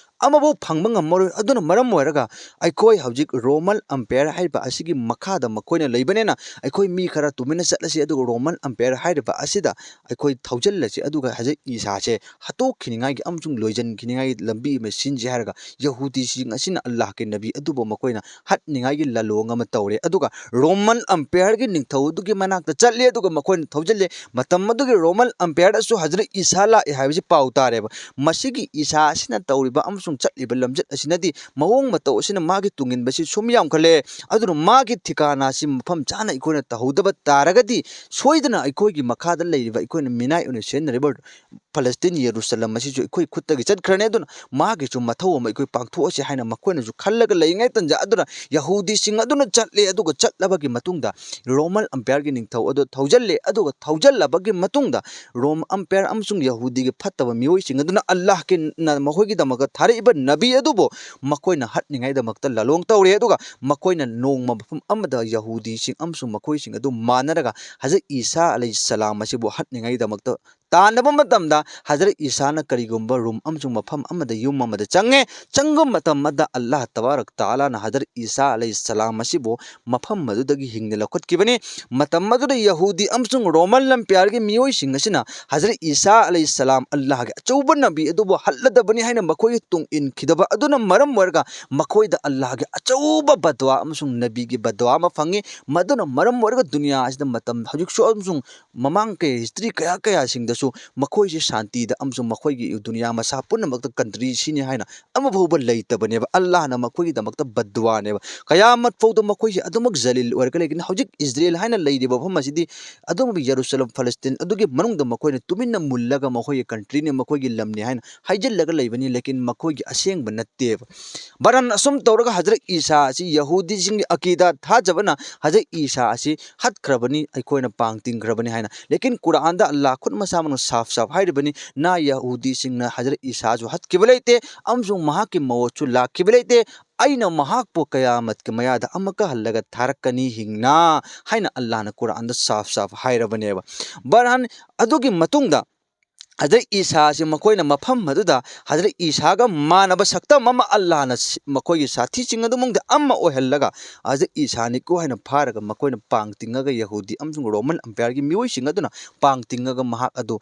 ꯑꯃꯐꯥꯎ ꯐꯪꯕ ꯉꯝꯃꯔꯣꯏ꯫ ꯑꯗꯨꯅ ꯃꯔꯝ ꯑꯣꯏꯔꯒ ꯑꯩꯈꯣꯏ ꯍꯧꯖꯤꯛ ꯔꯣꯃꯟ ꯑꯝꯄꯥꯌꯔ ꯍꯥꯏꯔꯤꯕ ꯑꯁꯤꯒꯤ ꯃꯈꯥꯗ ꯃꯈꯣꯏꯅ ꯂꯩꯕꯅꯤꯅ ꯑꯩꯈꯣꯏ ꯃꯤ ꯈꯔ ꯇꯨꯃꯤꯟꯅ ꯆꯠꯂꯁꯤ, ꯑꯗꯨꯒ ꯔꯣꯃꯟ ꯑꯝꯄꯥꯌꯔ ꯍꯥꯏꯔꯤꯕ ꯑꯁꯤꯗ ꯑꯩꯈꯣꯏ ꯊꯧꯖꯤꯜꯂꯁꯤ, ꯑꯗꯨꯒ ꯍꯧꯖꯤꯛ ꯏꯁꯥꯁꯦ ꯍꯥꯠꯇꯣꯛꯈꯤꯅꯤꯡꯉꯥꯏꯒꯤ ꯑꯃꯁꯨꯡ ꯂꯣꯏꯁꯤꯟꯈꯤꯅꯤꯡꯉꯥꯏꯒꯤ ꯂꯝꯕꯤ ꯑꯃ ꯁꯤꯟꯁꯤ ꯍꯥꯏꯔꯒ ꯌꯍꯨꯗꯤꯁꯤꯡ ꯑꯁꯤꯅ ꯑꯜꯂꯥꯍꯒꯤ ꯅꯕꯤ ꯑꯗꯨꯕꯨ ꯃꯈꯣꯏꯅ ꯍꯥꯠꯅꯤꯡꯉꯥꯏꯒꯤ ꯂꯥꯂꯣꯡ ꯑꯃ ꯇꯧꯔꯦ꯫ ꯑꯗꯨꯒ ꯔꯣꯃꯟ ꯑꯝꯄꯥꯌꯔꯒꯤ ꯅꯤꯡꯊꯧ ꯑꯗꯨꯒꯤ ꯃꯅꯥꯛꯇ ꯆꯠꯂꯦ, ꯑꯗꯨꯒ ꯃꯈꯣꯏꯅ ꯊꯧꯖꯤꯜꯂꯦ꯫ ꯃꯇꯝ ꯑꯗꯨꯒꯤ ꯔꯣꯃꯟ ꯑꯝꯄꯥꯌꯔꯗꯁꯨ ꯍꯖꯔꯠ ꯏꯁꯥ ꯂꯥꯛꯑꯦ ꯍꯥꯏꯕꯁꯤ ꯄꯥꯎ ꯇꯥꯔꯦꯕ꯫ ꯃꯁꯤꯒꯤ ꯏꯁꯥ ꯑꯁꯤꯅ ꯇꯧꯔꯤꯕ ꯑꯃꯁꯨꯡ ꯆꯠꯂꯤꯕ ꯂꯝꯆꯠ ꯑꯁꯤꯅꯗꯤ ꯃꯑꯣꯡ ꯃꯇꯧ ꯑꯁꯤꯅ ꯃꯥꯒꯤ ꯇꯨꯡꯏꯟꯕꯁꯤ ꯁꯨꯝ ꯌꯥꯝꯈꯠꯂꯦ꯫ ꯑꯗꯨꯅ ꯃꯥꯒꯤ ꯊꯤꯀꯥꯅꯥꯁꯤ ꯃꯐꯝ ꯆꯥꯅ ꯑꯩꯈꯣꯏꯅ ꯇꯧꯍꯧꯗꯕ ꯇꯥꯔꯒꯗꯤ ꯁꯣꯏꯗꯅ ꯑꯩꯈꯣꯏꯒꯤ ꯃꯈꯥꯗ ꯂꯩꯔꯤꯕ, ꯑꯩꯈꯣꯏꯅ ꯃꯤꯅꯥꯏ ꯑꯣꯏꯅ ꯁꯤꯖꯤꯟꯅꯔꯤꯕ ꯐꯂꯁꯇꯤꯟ, ꯌꯦꯔꯨꯁꯂꯝ ꯑꯁꯤꯁꯨ ꯑꯩꯈꯣꯏ ꯈꯨꯠꯇꯒꯤ ꯆꯠꯈ꯭ꯔꯅꯤ꯫ ꯑꯗꯨꯅ ꯃꯥꯒꯤꯁꯨ ꯃꯊꯧ ꯑꯃ ꯑꯩꯈꯣꯏ ꯄꯥꯡꯊꯣꯛꯑꯁꯤ ꯍꯥꯏꯅ ꯃꯈꯣꯏꯅꯁꯨ ꯈꯜꯂꯒ ꯂꯩꯔꯤꯉꯩ ꯇꯟꯖꯥ ꯑꯗꯨꯗ ꯌꯍꯨꯗꯤꯁꯤꯡ ꯑꯗꯨꯅ ꯆꯠꯂꯦ꯫ ꯑꯗꯨꯒ ꯆꯠꯂꯕꯒꯤ ꯃꯇꯨꯡꯗ ꯔꯣꯃꯟ ꯑꯝꯄꯥꯌꯔꯒꯤ ꯅꯤꯡꯊꯧ ꯑꯗꯨ ꯊꯧꯖꯜꯂꯦ꯫ ꯑꯗꯨꯒ ꯊꯧꯖꯜꯂꯕꯒꯤ ꯃꯇꯨꯡꯗ ꯔꯣꯝ ꯑꯝꯄꯥꯌꯔ ꯑꯃꯁꯨꯡ ꯌꯍꯨꯗꯤꯒꯤ ꯐꯠꯇꯕ ꯃꯤꯑꯣꯏꯁꯤꯡ ꯑꯗꯨꯅ ꯑꯜꯂꯥꯍꯒꯤ ꯅ-, ꯃꯈꯣꯏꯒꯤꯗꯃꯛꯇ ꯊꯥꯔꯛꯏꯕ ꯅꯕꯤ ꯑꯗꯨꯕꯨ ꯃꯈꯣꯏꯅ ꯍꯥꯠꯅꯤꯡꯉꯥꯏꯗꯃꯛꯇ ꯂꯥꯂꯣꯡ ꯇꯧꯔꯦ꯫ ꯑꯗꯨꯒ ꯃꯈꯣꯏꯅ ꯅꯣꯡꯃ ꯃꯐꯝ ꯑꯃꯗ ꯌꯍꯨꯗꯤꯁꯤꯡ ꯑꯃꯁꯨꯡ ꯃꯈꯣꯏꯁꯤꯡ ꯑꯗꯨ ꯃꯥꯟꯅꯔꯒ ꯍꯖꯔꯠ ꯏꯁꯥ ꯑꯂꯩꯍꯤꯁꯁꯂꯥꯝ ꯑꯁꯤꯕꯨ ꯍꯥꯠꯅꯤꯡꯉꯥꯏꯗꯃꯛꯇ ꯇꯥꯟꯅꯕ ꯃꯇꯝꯗ ꯍꯖꯔꯠ ꯏꯁꯥꯅ ꯀꯔꯤꯒꯨꯝꯕ ꯔꯨꯝ ꯑꯃꯁꯨꯡ ꯃꯐꯝ ꯑꯃꯗ, ꯌꯨꯝ ꯑꯃꯗ ꯆꯪꯉꯦ꯫ ꯆꯪꯕ ꯃꯇꯝ ꯑꯃꯗ ꯑꯜꯂꯥꯍ ꯇꯕꯥꯔꯛ ꯇꯥꯂꯥꯅ ꯍꯖꯔꯠ ꯏꯁꯥ ꯑꯂꯩꯍꯤꯁꯁꯂꯥꯝ ꯑꯁꯤꯕꯨ ꯃꯐꯝ ꯑꯗꯨꯗꯒꯤ ꯍꯤꯡꯅ ꯂꯧꯈꯠꯈꯤꯕꯅꯤ꯫ ꯃꯇꯝ ꯑꯗꯨꯗ ꯌꯍꯨꯗꯤ ꯑꯃꯁꯨꯡ ꯔꯣꯃꯟ ꯂꯝꯄꯤꯌꯥꯔꯒꯤ ꯃꯤꯑꯣꯏꯁꯤꯡ ꯑꯁꯤꯅ ꯍꯖꯔꯠ ꯏꯁꯥ ꯑꯂꯩꯍꯤꯁꯁꯂꯥꯝ ꯑꯜꯂꯥꯍꯒꯤ ꯑꯆꯧꯕ ꯅꯕꯤ ꯑꯗꯨꯕꯨ ꯍꯠꯂꯗꯕꯅꯤ ꯍꯥꯏꯅ ꯃꯈꯣꯏꯒꯤ ꯇꯨꯡ ꯏꯟꯈꯤꯗꯕ ꯑꯗꯨꯅ ꯃꯔꯝ ꯑꯣꯏꯔꯒ ꯃꯈꯣꯏꯗ ꯑꯜꯂꯥꯍꯒꯤ ꯑꯆꯧꯕ ꯕꯗꯋꯥ ꯑꯃꯁꯨꯡ ꯅꯕꯤꯒꯤ ꯕꯗꯋꯥ ꯑꯃ ꯐꯪꯉꯤ꯫ ꯃꯗꯨꯅ ꯃꯔꯝ ꯑꯣꯏꯔꯒ ꯗꯨꯅꯤꯌꯥ ꯑꯁꯤꯗ ꯃꯇꯝ ꯍꯧꯖꯤꯛꯁꯨ ꯑꯃꯁꯨꯡ ꯃꯃꯥꯡ ꯀꯌꯥ, ꯍꯤꯁꯇ꯭ꯔꯤ ꯀꯌꯥ ꯀꯌꯥꯁꯤꯡꯗꯁꯨ ꯄꯨꯝꯅꯃꯛꯁꯨ ꯃꯈꯣꯏꯁꯦ ꯁꯥꯟꯇꯤꯗ ꯑꯃꯁꯨꯡ ꯃꯈꯣꯏꯒꯤ ꯗꯨꯅꯤꯌꯥ ꯃꯁꯥ ꯄꯨꯝꯅꯃꯛꯇ ꯀꯟꯗ꯭ꯔꯤ ꯁꯤꯅꯤ ꯍꯥꯏꯅ ꯑꯃ ꯐꯥꯎꯕ ꯂꯩꯇꯕꯅꯦꯕ꯫ ꯑꯜꯂꯥꯍꯅ ꯃꯈꯣꯏꯒꯤꯗꯃꯛꯇ ꯕꯗꯋꯥꯅꯦꯕ꯫ ꯀꯌꯥꯃꯠ ꯐꯥꯎꯗ ꯃꯈꯣꯏꯁꯦ ꯑꯗꯨꯃꯛ ꯖꯂꯤꯜ ꯑꯣꯏꯔꯒ ꯂꯩꯒꯅꯤ꯫ ꯍꯧꯖꯤꯛ ꯏꯖꯔꯦꯜ ꯍꯥꯏꯅ ꯂꯩꯔꯤꯕ ꯃꯐꯝ ꯑꯁꯤꯗꯤ ꯑꯗꯨꯝ ꯌꯦꯔꯨꯁꯂꯝ, ꯐꯂꯁꯇꯤꯟ ꯑꯗꯨꯒꯤ ꯃꯅꯨꯡꯗ ꯃꯈꯣꯏꯅ ꯇꯨꯃꯤꯟꯅ ꯃꯨꯜꯂꯒ ꯃꯈꯣꯏꯒꯤ ꯀꯟꯇ꯭ꯔꯤꯅꯤ, ꯃꯈꯣꯏꯒꯤ ꯂꯝꯅꯤ ꯍꯥꯏꯅ ꯍꯥꯏꯖꯤꯜꯂꯒ ꯂꯩꯕꯅꯤ, ꯂꯦꯀꯤꯟ ꯃꯈꯣꯏꯒꯤ ꯑꯁꯦꯡꯕ ꯅꯠꯇꯦꯕ꯫ ꯕꯔꯟ ꯑꯁꯨꯝ ꯇꯧꯔꯒ ꯍꯖꯔꯠ ꯏꯁꯥ ꯑꯁꯤ ꯌꯍꯨꯗꯤꯁꯤꯡꯒꯤ ꯑꯀꯤꯗꯥ ꯊꯥꯖꯕꯅ ꯍꯖꯔꯠ ꯏꯁꯥ ꯑꯁꯤ ꯍꯠꯈ꯭ꯔꯕꯅꯤ, ꯑꯩꯈꯣꯏꯅ ꯄꯥꯡ ꯇꯤꯡꯈ꯭ꯔꯕꯅꯤ ꯍꯥꯏꯅ꯫ ꯂꯦꯀꯤꯟ ꯀꯨꯔꯥꯟꯗ ꯑꯜꯂꯥꯍ ꯈꯨꯠ ꯃꯁꯥꯃꯛꯅ ꯁꯥꯐ ꯁꯥꯐ ꯍꯥꯏꯔꯤꯕꯅꯤ, ꯅꯥ ꯌꯍꯨꯗꯤꯁꯤꯡꯅ ꯍꯖꯔꯠ ꯏꯁꯥꯁꯨ ꯍꯠꯈꯤꯕ ꯂꯩꯇꯦ ꯑꯃꯁꯨꯡ ꯃꯍꯥꯛꯀꯤ ꯃꯣꯠꯁꯨ ꯂꯥꯛꯈꯤꯕ ꯂꯩꯇꯦ꯫ ꯑꯩꯅ ꯃꯍꯥꯛꯄꯨ ꯀꯌꯥꯃꯠꯀꯤ ꯃꯌꯥꯗ ꯑꯃꯨꯛꯀ ꯍꯜꯂꯒ ꯊꯥꯔꯛꯀꯅꯤ ꯍꯤꯡꯅ ꯍꯥꯏꯅ ꯑꯜꯂꯥꯍꯅ ꯀꯨꯔꯥꯟꯗ ꯁꯥꯐ ꯁꯥꯐ ꯍꯥꯏꯔꯕꯅꯦꯕ꯫ ꯕꯔꯍꯥꯟ ꯑꯗꯨꯒꯤ ꯃꯇꯨꯡꯗ ꯍꯖꯔꯠ ꯏꯁꯥꯁꯤ ꯃꯈꯣꯏꯅ ꯃꯐꯝ ꯑꯗꯨꯗ ꯍꯖꯔꯠ ꯏꯁꯥꯒ ꯃꯥꯟꯅꯕ ꯁꯛꯇꯝ ꯑꯃ ꯑꯜꯂꯥꯍꯅ ꯁꯤ-, ꯃꯈꯣꯏꯒꯤ ꯁꯥꯊꯤꯁꯤꯡ ꯑꯗꯨ ꯃꯅꯨꯡꯗ ꯑꯃ ꯑꯣꯏꯍꯜꯂꯒ ꯍꯖꯔꯠ ꯏꯁꯥꯅꯤꯀꯣ ꯍꯥꯏꯅ ꯐꯥꯔꯒ ꯃꯈꯣꯏꯅ ꯄꯥꯡ ꯇꯤꯡꯉꯒ ꯌꯍꯨꯗꯤ ꯑꯃꯁꯨꯡ ꯔꯣꯃꯟ ꯑꯝꯄꯤꯌꯔꯒꯤ ꯃꯤꯑꯣꯏꯁꯤꯡ ꯑꯗꯨꯅ ꯄꯥꯡ ꯇꯤꯡꯉꯒ ꯃꯍꯥꯛ ꯑꯗꯨ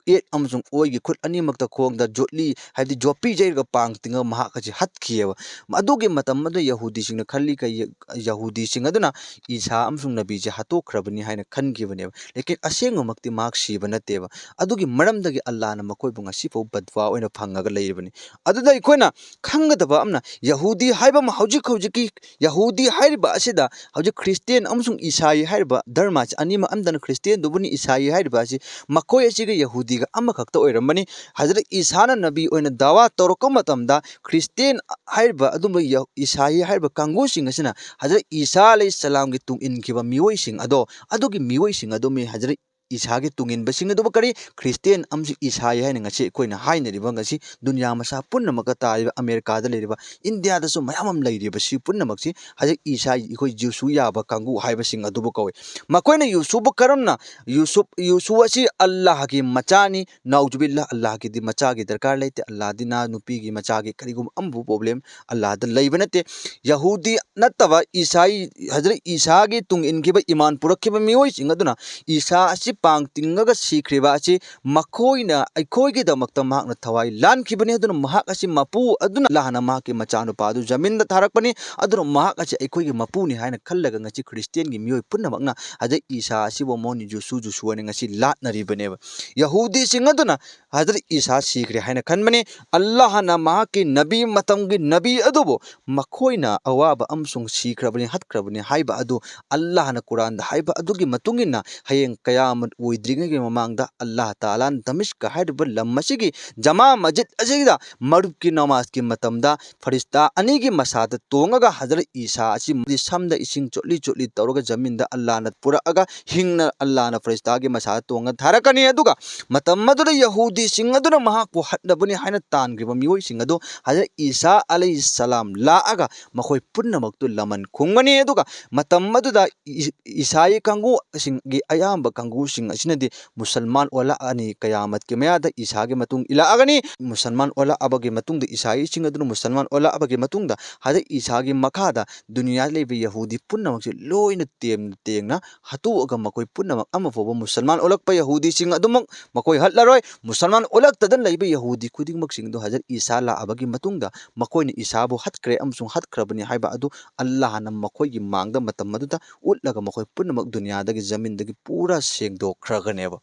ꯌꯦꯠ ꯑꯃꯁꯨꯡ ꯑꯣꯏꯒꯤ ꯈꯨꯠ ꯑꯅꯤꯃꯛꯇ ꯈꯣꯡꯗ ꯖꯣꯠꯂꯤ, ꯍꯥꯏꯕꯗꯤ ꯖꯣꯠꯄꯤ ꯌꯩꯔꯒ ꯄꯥꯡ ꯇꯤꯡꯉꯒ ꯃꯍꯥꯛ ꯑꯁꯤ ꯍꯠꯈꯤꯑꯕ꯫ ꯑꯗꯨꯒꯤ ꯃꯇꯝ ꯑꯗꯨꯗ ꯌꯍꯨꯗꯤꯁꯤꯡꯅ ꯈꯜꯂꯤ, ꯀꯩ-, ꯌꯍꯨꯗꯤꯁꯤꯡ ꯑꯗꯨꯅ ꯏꯁꯥ ꯑꯃꯁꯨꯡ ꯅꯕꯤꯁꯦ ꯍꯥꯠꯇꯣꯛꯈ꯭ꯔꯕꯅꯤ ꯍꯥꯏꯅ ꯈꯟꯈꯤꯕꯅꯦꯕ꯫ ꯂꯦꯀꯤꯟ ꯑꯁꯦꯡꯕꯃꯛꯇꯤ ꯃꯍꯥꯛ ꯁꯤꯕ ꯅꯠꯇꯦꯕ꯫ ꯑꯗꯨꯒꯤ ꯃꯔꯝꯗꯒꯤ ꯑꯜꯂꯥꯍꯅ ꯃꯈꯣꯏꯕꯨ ꯉꯁꯤꯐꯥꯎ ꯕꯗꯋꯥ ꯑꯣꯏꯅ ꯐꯪꯉꯒ ꯂꯩꯔꯤꯕꯅꯤ꯫ ꯑꯗꯨꯗ ꯑꯩꯈꯣꯏꯅ ꯈꯪꯒꯗꯕ ꯑꯃꯅ, ꯌꯍꯨꯗꯤ ꯍꯥꯏꯕ ꯑꯃ, ꯍꯧꯖꯤꯛ ꯍꯧꯖꯤꯛꯀꯤ ꯌꯍꯨꯗꯤ ꯍꯥꯏꯔꯤꯕ ꯑꯁꯤꯗ ꯍꯧꯖꯤꯛ ꯈ꯭ꯔꯤꯁꯇꯦꯟ ꯑꯃꯁꯨꯡ ꯏꯁꯥꯏ ꯍꯥꯏꯔꯤꯕ ꯙꯔꯃꯁꯤ ꯑꯅꯤꯃꯛ ꯑꯝꯗꯅ ꯈ꯭ꯔꯤꯁꯇꯦꯟꯗꯨꯕꯨꯅꯤ, ꯏꯁꯥꯏ ꯍꯥꯏꯔꯤꯕ ꯑꯁꯤ ꯃꯈꯣꯏ ꯑꯁꯤꯒ ꯌꯍꯨꯗꯤꯒ ꯑꯃꯈꯛꯇ ꯑꯣꯏꯔꯝꯕꯅꯤ꯫ ꯍꯖꯔꯠ ꯏꯁꯥꯅ ꯅꯕꯤ ꯑꯣꯏꯅ ꯗꯥꯋꯥ ꯇꯧꯔꯛꯄ ꯃꯇꯝꯗ ꯈ꯭ꯔꯤꯁꯇꯦꯟ ꯍꯥꯏꯔꯤꯕ ꯑꯗꯨꯝꯕ ꯌ-, ꯏꯁꯥꯏ ꯍꯥꯏꯔꯤꯕ ꯀꯥꯡꯕꯨꯁꯤꯡ ꯑꯁꯤꯅ ꯍꯖꯔꯠ ꯏꯁꯥ ꯑꯂꯩꯍꯤ ꯁꯂꯥꯝꯒꯤ ꯇꯨꯡ ꯏꯟꯈꯤꯕ ꯃꯤꯑꯣꯏꯁꯤꯡ ꯑꯗꯣ, ꯑꯗꯨꯒꯤ ꯃꯤꯑꯣꯏꯁꯤꯡ ꯑꯗꯨꯃꯤ ꯍꯖꯔꯠ ꯏꯁꯥꯒꯤ ꯇꯨꯡ ꯏꯟꯕꯁꯤꯡ ꯑꯗꯨꯕꯨ ꯀꯔꯤ ꯈ꯭ꯔꯤꯁꯇꯦꯟ ꯑꯃꯁꯨꯡ ꯏꯁꯥꯏ ꯍꯥꯏꯅ ꯉꯁꯤ ꯑꯩꯈꯣꯏꯅ ꯍꯥꯏꯅꯔꯤꯕ, ꯉꯁꯤ ꯗꯨꯅꯤꯌꯥ ꯃꯁꯥ ꯄꯨꯝꯅꯃꯛꯀ ꯇꯥꯔꯤꯕ, ꯑꯃꯦꯔꯤꯀꯥꯗ ꯂꯩꯔꯤꯕ, ꯏꯟꯗꯤꯌꯥꯗꯁꯨ ꯃꯌꯥꯝ ꯑꯃ ꯂꯩꯔꯤꯕꯁꯤ ꯄꯨꯝꯅꯃꯛꯁꯤ ꯍꯧꯖꯤꯛ ꯏꯁꯥ, ꯑꯩꯈꯣꯏ ꯌꯨꯁꯨ ꯌꯥꯕ ꯀꯥꯡꯕꯨ ꯍꯥꯏꯕꯁꯤꯡ ꯑꯗꯨꯕꯨ ꯀꯧꯏ꯫ ꯃꯈꯣꯏꯅ ꯌꯨꯁꯨꯕꯨ ꯀꯔꯝꯅ, ꯌꯨꯁꯨꯞ, ꯌꯨꯁꯨ ꯑꯁꯤ ꯑꯜꯂꯥꯍꯒꯤ ꯃꯆꯥꯅꯤ, ꯅꯥꯎꯖꯨꯕꯤꯜꯂꯥ, ꯑꯜꯂꯥꯍꯒꯤꯗꯤ ꯃꯆꯥꯒꯤ ꯗꯔꯀꯥꯔ ꯂꯩꯇꯦ, ꯑꯜꯂꯥꯍꯗꯤ ꯅꯥ ꯅꯨꯄꯤꯒꯤ ꯃꯆꯥꯒꯤ ꯀꯔꯤꯒꯨꯝꯕ ꯑꯃꯕꯨ ꯄ꯭ꯔꯣꯕ꯭ꯂꯦꯝ ꯑꯜꯂꯥꯍꯗ ꯂꯩꯕ ꯅꯠꯇꯦ꯫ ꯌꯍꯨꯗꯤ ꯅꯠꯇꯕ ꯏꯁꯥꯏ, ꯍꯖꯔꯠ ꯏꯁꯥꯒꯤ ꯇꯨꯡ ꯏꯟꯈꯤꯕ, ꯏꯃꯥꯟ ꯄꯨꯔꯛꯈꯤꯕ ꯃꯤꯑꯣꯏꯁꯤꯡ ꯑꯗꯨꯅ ꯏꯁꯥ ꯑꯁꯤ ꯃꯤꯠꯄꯥꯡ ꯇꯤꯡꯉꯒ ꯁꯤꯈ꯭ꯔꯤꯕ ꯑꯁꯤ ꯃꯈꯣꯏꯅ, ꯑꯩꯈꯣꯏꯒꯤꯗꯃꯛꯇ ꯃꯍꯥꯛꯅ ꯊꯋꯥꯏ ꯂꯥꯟꯈꯤꯕꯅꯤ꯫ ꯑꯗꯨꯅ ꯃꯍꯥꯛ ꯑꯁꯤ ꯃꯄꯨ ꯑꯗꯨꯅ ꯑꯜꯂꯥꯍꯅ ꯃꯍꯥꯛꯀꯤ ꯃꯆꯥꯅꯨꯄꯥ ꯑꯗꯨ ꯖꯃꯤꯟꯗ ꯊꯥꯔꯛꯄꯅꯤ꯫ ꯑꯗꯨꯅ ꯃꯍꯥꯛ ꯑꯁꯤ ꯑꯩꯈꯣꯏꯒꯤ ꯃꯄꯨꯅꯤ ꯍꯥꯏꯅ ꯈꯜꯂꯒ ꯉꯁꯤ ꯈ꯭ꯔꯤꯁꯇꯤꯌꯥꯟꯒꯤ ꯃꯤꯑꯣꯏ ꯄꯨꯝꯅꯃꯛꯅ ꯍꯖꯔꯠ ꯏꯁꯥ ꯑꯁꯤꯕꯨ ꯃꯣꯍꯟ ꯖꯨꯁꯨ ꯖꯨꯁꯨ ꯍꯥꯏꯅ ꯉꯁꯤ ꯂꯥꯠꯅꯔꯤꯕꯅꯦꯕ꯫ ꯌꯍꯨꯗꯤꯁꯤꯡ ꯑꯗꯨꯅ ꯍꯖꯔꯠ ꯏꯁꯥ ꯁꯤꯈ꯭ꯔꯦ ꯍꯥꯏꯅ ꯈꯟꯕꯅꯤ꯫ ꯑꯜꯂꯥꯍꯅ ꯃꯍꯥꯛꯀꯤ ꯅꯕꯤ, ꯃꯇꯝꯒꯤ ꯅꯕꯤ ꯑꯗꯨꯕꯨ ꯃꯈꯣꯏꯅ ꯑꯋꯥꯕ ꯑꯃꯁꯨꯡ ꯁꯤꯈ꯭ꯔꯕꯅꯤ, ꯍꯠꯈ꯭ꯔꯕꯅꯤ ꯍꯥꯏꯕ ꯑꯗꯨ ꯑꯜꯂꯥꯍꯅ ꯀꯨꯔꯥꯟꯗ ꯍꯥꯏꯕ ꯑꯗꯨꯒꯤ ꯃꯇꯨꯡ ꯏꯟꯅ ꯍꯌꯦꯡ ꯀꯌꯥꯃꯠ ꯑꯣꯏꯗ꯭ꯔꯤꯉꯩꯒꯤ ꯃꯃꯥꯡꯗ ꯑꯜꯂꯥꯍ ꯇꯥꯂꯥꯅ ꯗꯃꯤꯁꯀ ꯍꯥꯏꯔꯤꯕ ꯂꯝ ꯑꯁꯤꯒꯤ ꯖꯃꯥ ꯃꯁꯖꯤꯗ ꯑꯁꯤꯗ ꯃꯔꯨꯞꯀꯤ ꯅꯃꯥꯖꯀꯤ ꯃꯇꯝꯗ ꯐꯔꯤꯁꯇꯥ ꯑꯅꯤꯒꯤ ꯃꯁꯥꯗ ꯇꯣꯡꯉꯒ ꯍꯖꯔꯠ ꯏꯁꯥ ꯑꯁꯤ ꯁꯝꯗ ꯏꯁꯤꯡ ꯆꯣꯠꯂꯤ ꯆꯣꯠꯂꯤ ꯇꯧꯔꯒ ꯖꯃꯤꯟꯗ ꯑꯜꯂꯥꯍꯅ ꯄꯨꯔꯛꯑꯒ ꯍꯤꯡꯅ ꯑꯜꯂꯥꯍꯅ ꯐꯔꯤꯁꯇꯥꯒꯤ ꯃꯁꯥꯗ ꯇꯣꯡꯉ ꯊꯥꯔꯛꯀꯅꯤ꯫ ꯑꯗꯨꯒ ꯃꯇꯝ ꯑꯗꯨꯗ ꯌꯍꯨꯗꯤꯁꯤꯡ ꯑꯗꯨꯅ ꯃꯍꯥꯛꯄꯨ ꯍꯠꯅꯕꯅꯤ ꯍꯥꯏꯅ ꯇꯥꯟꯈ꯭ꯔꯤꯕ ꯃꯤꯑꯣꯏꯁꯤꯡ ꯑꯗꯨ ꯍꯖꯔꯠ ꯏꯁꯥ ꯑꯂꯩꯍꯤ ꯁꯂꯥꯝ ꯂꯥꯛꯑꯒ ꯃꯈꯣꯏ ꯄꯨꯝꯅꯃꯛꯇꯨ ꯂꯃꯟ ꯈꯨꯝꯒꯅꯤ꯫ ꯑꯗꯨꯒ ꯃꯇꯝ ꯑꯗꯨꯗ ꯏ-, ꯏꯁꯥꯏ ꯀꯥꯡꯕꯨꯁꯤꯡꯒꯤ ꯑꯌꯥꯝꯕ ꯀꯥꯡꯕꯨꯁꯤꯡ ꯑꯁꯤꯅꯗꯤ ꯃꯨꯁꯜꯃꯥꯟ ꯑꯣꯜꯂꯛꯑꯅꯤ꯫ ꯀꯌꯥꯃꯠꯀꯤ ꯃꯌꯥꯗ ꯏꯁꯥꯒꯤ ꯃꯇꯨꯡ ꯏꯜꯂꯛꯑꯒꯅꯤ꯫ ꯃꯨꯁꯜꯃꯥꯟ ꯑꯣꯜꯂꯛꯑꯕꯒꯤ ꯃꯇꯨꯡꯗ, ꯏꯁꯥꯏꯁꯤꯡ ꯑꯗꯨꯅ ꯃꯨꯁꯜꯃꯥꯟ ꯑꯣꯜꯂꯛꯑꯕꯒꯤ ꯃꯇꯨꯡꯗ ꯍꯖꯔꯠ ꯏꯁꯥꯒꯤ ꯃꯈꯥꯗ ꯗꯨꯅꯤꯌꯥꯗ ꯂꯩꯕ ꯌꯍꯨꯗꯤ ꯄꯨꯝꯅꯃꯛꯁꯦ ꯂꯣꯏꯅ ꯇꯦꯝꯅ ꯇꯦꯡꯅ ꯍꯥꯠꯇꯣꯛꯑꯒ ꯃꯈꯣꯏ ꯄꯨꯝꯅꯃꯛ ꯑꯃ ꯐꯥꯎꯕ ꯃꯨꯁꯜꯃꯥꯟ ꯑꯣꯜꯂꯛꯄ ꯌꯍꯨꯗꯤꯁꯤꯡ ꯑꯗꯨꯃꯛ ꯃꯈꯣꯏ ꯍꯠꯂꯔꯣꯏ꯫ ꯃꯨꯁꯜꯃꯥꯟ ꯑꯣꯜꯂꯛꯇꯗꯅ ꯂꯩꯕ ꯌꯍꯨꯗꯤ ꯈꯨꯗꯤꯡꯃꯛꯁꯤꯡꯗꯨ ꯍꯖꯔꯠ ꯏꯁꯥ ꯂꯥꯛꯑꯕꯒꯤ ꯃꯇꯨꯡꯗ ꯃꯈꯣꯏꯅ ꯏꯁꯥꯕꯨ ꯍꯠꯈ꯭ꯔꯦ ꯑꯃꯁꯨꯡ ꯍꯠꯈ꯭ꯔꯕꯅꯤ ꯍꯥꯏꯕ ꯑꯗꯨ ꯑꯜꯂꯥꯍꯅ ꯃꯈꯣꯏꯒꯤ ꯃꯥꯡꯗ ꯃꯇꯝ ꯑꯗꯨꯗ ꯎꯠꯂꯒ ꯃꯈꯣꯏ ꯄꯨꯝꯅꯃꯛ ꯗꯨꯅꯤꯌꯥꯗꯒꯤ, ꯖꯃꯤꯟꯗꯒꯤ ꯄꯨꯔꯥ ꯁꯦꯡꯗꯣꯛꯈ꯭ꯔꯒꯅꯦꯕ꯫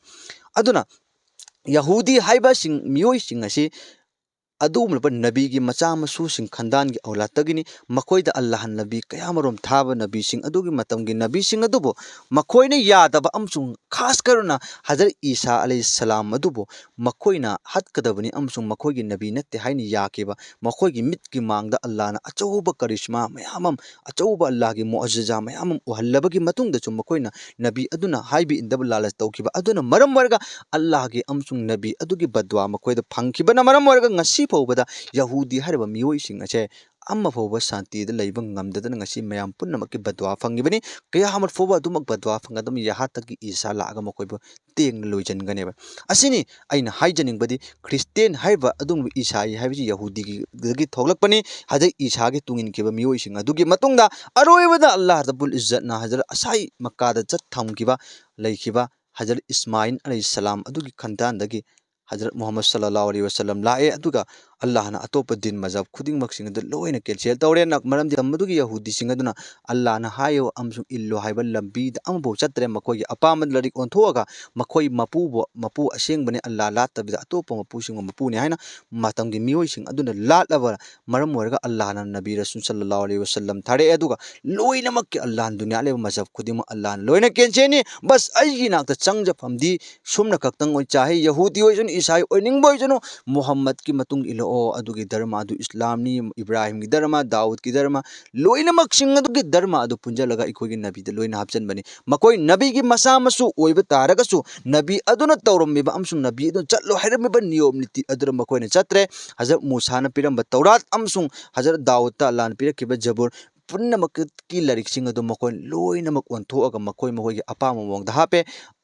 ꯑꯗꯨꯅ ꯌꯍꯨꯗꯤ ꯍꯥꯏꯕꯁꯤꯡ, ꯃꯤꯑꯣꯏꯁꯤꯡ ꯑꯁꯤ ꯑꯗꯨꯒꯨꯝꯂꯕ ꯅꯕꯤꯒꯤ ꯃꯆꯥ ꯃꯁꯨꯁꯤꯡ, ꯈꯟꯗꯥꯟꯒꯤ ꯑꯧꯂꯥꯠꯇꯒꯤꯅꯤ꯫ ꯃꯈꯣꯏꯗ ꯑꯜꯂꯥꯍ ꯅꯕꯤ ꯀꯌꯥꯃꯔꯣꯝ ꯊꯥꯕ, ꯅꯕꯤꯁꯤꯡ ꯑꯗꯨꯒꯤ ꯃꯇꯝꯒꯤ ꯅꯕꯤꯁꯤꯡ ꯑꯗꯨꯕꯨ ꯃꯈꯣꯏꯅ ꯌꯥꯗꯕ ꯑꯃꯁꯨꯡ ꯈꯥꯁ ꯀꯔꯅ ꯍꯖꯔꯠ ꯏꯁꯥ ꯑꯂꯩꯍꯤ ꯁꯂꯥꯝ ꯑꯗꯨꯕꯨ ꯃꯈꯣꯏꯅ ꯍꯠꯀꯗꯕꯅꯤ ꯑꯃꯁꯨꯡ ꯃꯈꯣꯏꯒꯤ ꯅꯕꯤ ꯅꯠꯇꯦ ꯍꯥꯏꯅ ꯌꯥꯈꯤꯕ, ꯃꯈꯣꯏꯒꯤ ꯃꯤꯠꯀꯤ ꯃꯥꯡꯗ ꯑꯜꯂꯥꯍꯅ ꯑꯆꯧꯕ ꯀꯔꯤꯁꯃꯥ ꯃꯌꯥꯝ ꯑꯃ, ꯑꯆꯧꯕ ꯑꯜꯂꯥꯍꯒꯤ ꯃꯨꯑꯖꯤꯖꯥ ꯃꯌꯥꯝ ꯑꯃ ꯎꯍꯜꯂꯕꯒꯤ ꯃꯇꯨꯡꯗꯁꯨ ꯃꯈꯣꯏꯅ ꯅꯕꯤ ꯑꯗꯨꯅ ꯍꯥꯏꯕ ꯏꯟꯗꯕ ꯂꯥꯜꯂ ꯇꯧꯈꯤꯕ ꯑꯗꯨꯅ ꯃꯔꯝ ꯑꯣꯏꯔꯒ ꯑꯜꯂꯥꯍꯒꯤ ꯑꯃꯁꯨꯡ ꯅꯕꯤ ꯑꯗꯨꯒꯤ ꯕꯗꯋꯥ ꯃꯈꯣꯏꯗ ꯐꯪꯈꯤꯕꯅ ꯃꯔꯝ ꯑꯣꯏꯔꯒ ꯉꯁꯤ ꯐꯥꯎꯕꯗ ꯌꯍꯨꯗꯤ ꯍꯥꯏꯔꯤꯕ ꯃꯤꯑꯣꯏꯁꯤꯡ ꯑꯁꯦ ꯑꯃ ꯐꯥꯎꯕ ꯁꯥꯟꯇꯤꯗ ꯂꯩꯕ ꯉꯝꯗꯗꯅ ꯉꯁꯤ ꯃꯌꯥꯝ ꯄꯨꯝꯅꯃꯛꯀꯤ ꯕꯗꯋꯥ ꯐꯪꯉꯤꯕꯅꯤ꯫ ꯀꯌꯥꯃꯠ ꯐꯥꯎꯕ ꯑꯗꯨꯃꯛ ꯕꯗꯋꯥ ꯐꯪꯒꯗꯕ, ꯌꯍꯥ ꯇꯛꯀꯤ ꯏꯁꯥ ꯂꯥꯛꯑꯒ ꯃꯈꯣꯏꯕꯨ ꯇꯦꯡꯅ ꯂꯣꯏꯁꯤꯟꯒꯅꯦꯕ꯫ ꯑꯁꯤꯅꯤ ꯑꯩꯅ ꯍꯥꯏꯖꯅꯤꯡꯕꯗꯤ, ꯈ꯭ꯔꯤꯁꯇꯦꯟ ꯍꯥꯏꯔꯤꯕ ꯑꯗꯨꯒꯨꯝꯕ ꯏꯁꯥꯏ ꯍꯥꯏꯕꯁꯤ ꯌꯍꯨꯗꯤꯒꯤ ꯊꯣꯛꯂꯛꯄꯅꯤ꯫ ꯍꯖꯔꯠ ꯏꯁꯥꯒꯤ ꯇꯨꯡ ꯏꯟꯈꯤꯕ ꯃꯤꯑꯣꯏꯁꯤꯡ ꯑꯗꯨꯒꯤ ꯃꯇꯨꯡꯗ ꯑꯔꯣꯏꯕꯗ ꯑꯜꯂꯥꯍ ꯔꯕꯨꯜ ꯏꯖꯠꯅ ꯍꯖꯔꯠ ꯑꯁꯥꯏ ꯃꯛꯀꯥꯗ ꯆꯠ ꯊꯝꯈꯤꯕ, ꯂꯩꯈꯤꯕ ꯍꯖꯔꯠ ꯏꯁꯃꯥꯏꯜ ꯑꯂꯩꯍꯤꯁꯁꯂꯥꯝ ꯑꯗꯨꯒꯤ ꯈꯟꯗꯥꯟꯗꯒꯤ ꯍꯖꯔꯠ ꯃꯨꯍꯝꯃꯗ ꯁꯜꯂꯜꯂꯥꯍꯨ ꯑꯂꯩꯍꯤ ꯋꯥꯁꯜꯂꯝ ꯂꯥꯛꯑꯦ꯫ ꯑꯗꯨꯒ ꯑꯜꯂꯥꯍꯅ ꯑꯇꯣꯞꯄ ꯗꯤꯟ ꯃꯖꯍꯕ ꯈꯨꯗꯤꯡꯃꯛꯁꯤꯡ ꯑꯗꯨ ꯂꯣꯏꯅ ꯀꯦꯟꯁꯦꯜ ꯇꯧꯔꯦ꯫ ꯅ-, ꯃꯔꯝꯗꯤ ꯃꯗꯨꯒꯤ ꯌꯍꯨꯗꯤꯁꯤꯡ ꯑꯗꯨꯅ ꯑꯜꯂꯥꯍꯅ ꯍꯥꯏꯌꯨ ꯑꯃꯁꯨꯡ ꯏꯜꯂꯨ ꯍꯥꯏꯕ ꯂꯝꯕꯤꯗ ꯑꯃꯐꯥꯎ ꯆꯠꯇ꯭ꯔꯦ꯫ ꯃꯈꯣꯏꯒꯤ ꯑꯄꯥꯝꯕ ꯂꯥꯏꯔꯤꯛ ꯑꯣꯟꯊꯣꯛꯑꯒ ꯃꯈꯣꯏ ꯃꯄꯨꯕꯨ, ꯃꯄꯨ ꯑꯁꯦꯡꯕꯅꯤ, ꯑꯜꯂꯥꯍ ꯂꯥꯠꯇꯕꯤꯗ ꯑꯇꯣꯞꯄ ꯃꯄꯨꯁꯤꯡꯕꯨ ꯃꯄꯨꯅꯤ ꯍꯥꯏꯅ ꯃꯇꯝꯒꯤ ꯃꯤꯑꯣꯏꯁꯤꯡ ꯑꯗꯨꯅ ꯂꯥꯠꯂꯕ ꯃꯔꯝ ꯑꯣꯏꯔꯒ ꯑꯜꯂꯥꯍꯅ ꯅꯕꯤ ꯔꯁꯨꯜ ꯁꯜꯂꯜꯂꯥꯍꯨ ꯑꯂꯩꯍꯤ ꯋꯥꯁꯜꯂꯝ ꯊꯥꯔꯛꯑꯦ꯫ ꯑꯗꯨꯒ ꯂꯣꯏꯅꯃꯛꯀꯤ ꯑꯜꯂꯥꯍꯅ ꯗꯨꯅꯤꯌꯥ ꯂꯩꯕ ꯃꯖꯍꯕ ꯈꯨꯗꯤꯡꯃꯛ ꯑꯜꯂꯥꯍꯅ ꯂꯣꯏꯅ ꯀꯦꯟꯁꯦꯜꯅꯤ꯫ ꯕꯁ ꯑꯩꯒꯤ ꯅꯥꯛꯇ ꯆꯪꯖꯐꯝꯗꯤ ꯁꯨꯝꯅ ꯈꯛꯇꯪ ꯑꯣꯏ ꯆꯥꯍꯩ, ꯌꯍꯨꯗꯤ ꯑꯣꯏꯁꯅꯨ, ꯏꯁꯥꯏ ꯑꯣꯏꯅꯤꯡꯕ ꯑꯣꯏꯁꯅꯨ, ꯃꯨꯍꯝꯃꯗꯀꯤ ꯃꯇꯨꯡ ꯏꯜꯂꯛꯑꯣ, ꯑꯗꯨꯒꯤ ꯙꯔꯃ ꯑꯗꯨ ꯏꯁꯂꯥꯝꯅꯤ, ꯏꯕ꯭ꯔꯥꯍꯤꯝꯒꯤ ꯙꯔꯃ, ꯗꯥꯎꯗꯀꯤ ꯙꯔꯃ, ꯂꯣꯏꯅꯃꯛꯁꯤꯡ ꯑꯗꯨꯒꯤ ꯙꯔꯃ ꯑꯗꯨ ꯄꯨꯟꯁꯤꯜꯂꯒ ꯑꯩꯈꯣꯏꯒꯤ ꯅꯕꯤꯗ ꯂꯣꯏꯅ ꯍꯥꯞꯆꯤꯟꯕꯅꯤ꯫ ꯃꯈꯣꯏ ꯅꯕꯤꯒꯤ ꯃꯆꯥ ꯃꯁꯨ ꯑꯣꯏꯕ ꯇꯥꯔꯒꯁꯨ ꯅꯕꯤ ꯑꯗꯨꯅ ꯇꯧꯔꯝꯃꯤꯕ ꯑꯃꯁꯨꯡ ꯅꯕꯤ ꯑꯗꯨꯅ ꯆꯠꯂꯣ ꯍꯥꯏꯔꯝꯃꯤꯕ ꯅꯤꯌꯣꯝ ꯅꯤꯇꯤ ꯑꯗꯨꯗ ꯃꯈꯣꯏꯅ ꯆꯠꯇ꯭ꯔꯦ꯫ ꯍꯖꯔꯠ ꯃꯨꯁꯥꯅ ꯄꯤꯔꯝꯕ ꯇꯧꯔꯥꯠ ꯑꯃꯁꯨꯡ ꯍꯖꯔꯠ ꯗꯥꯎꯗꯇ ꯑꯜꯂꯥꯍꯅ ꯄꯤꯔꯛꯈꯤꯕ ꯖꯕꯨꯔ ꯄꯨꯝꯅꯃꯛꯀꯤ ꯂꯥꯏꯔꯤꯛꯁꯤꯡ ꯑꯗꯨ ꯃꯈꯣꯏ ꯂꯣꯏꯅꯃꯛ ꯑꯣꯟꯊꯣꯛꯑꯒ ꯃꯈꯣꯏ ꯃꯈꯣꯏꯒꯤ ꯑꯄꯥꯝꯕ ꯃꯑꯣꯡꯗ ꯍꯥꯞꯄꯦ꯫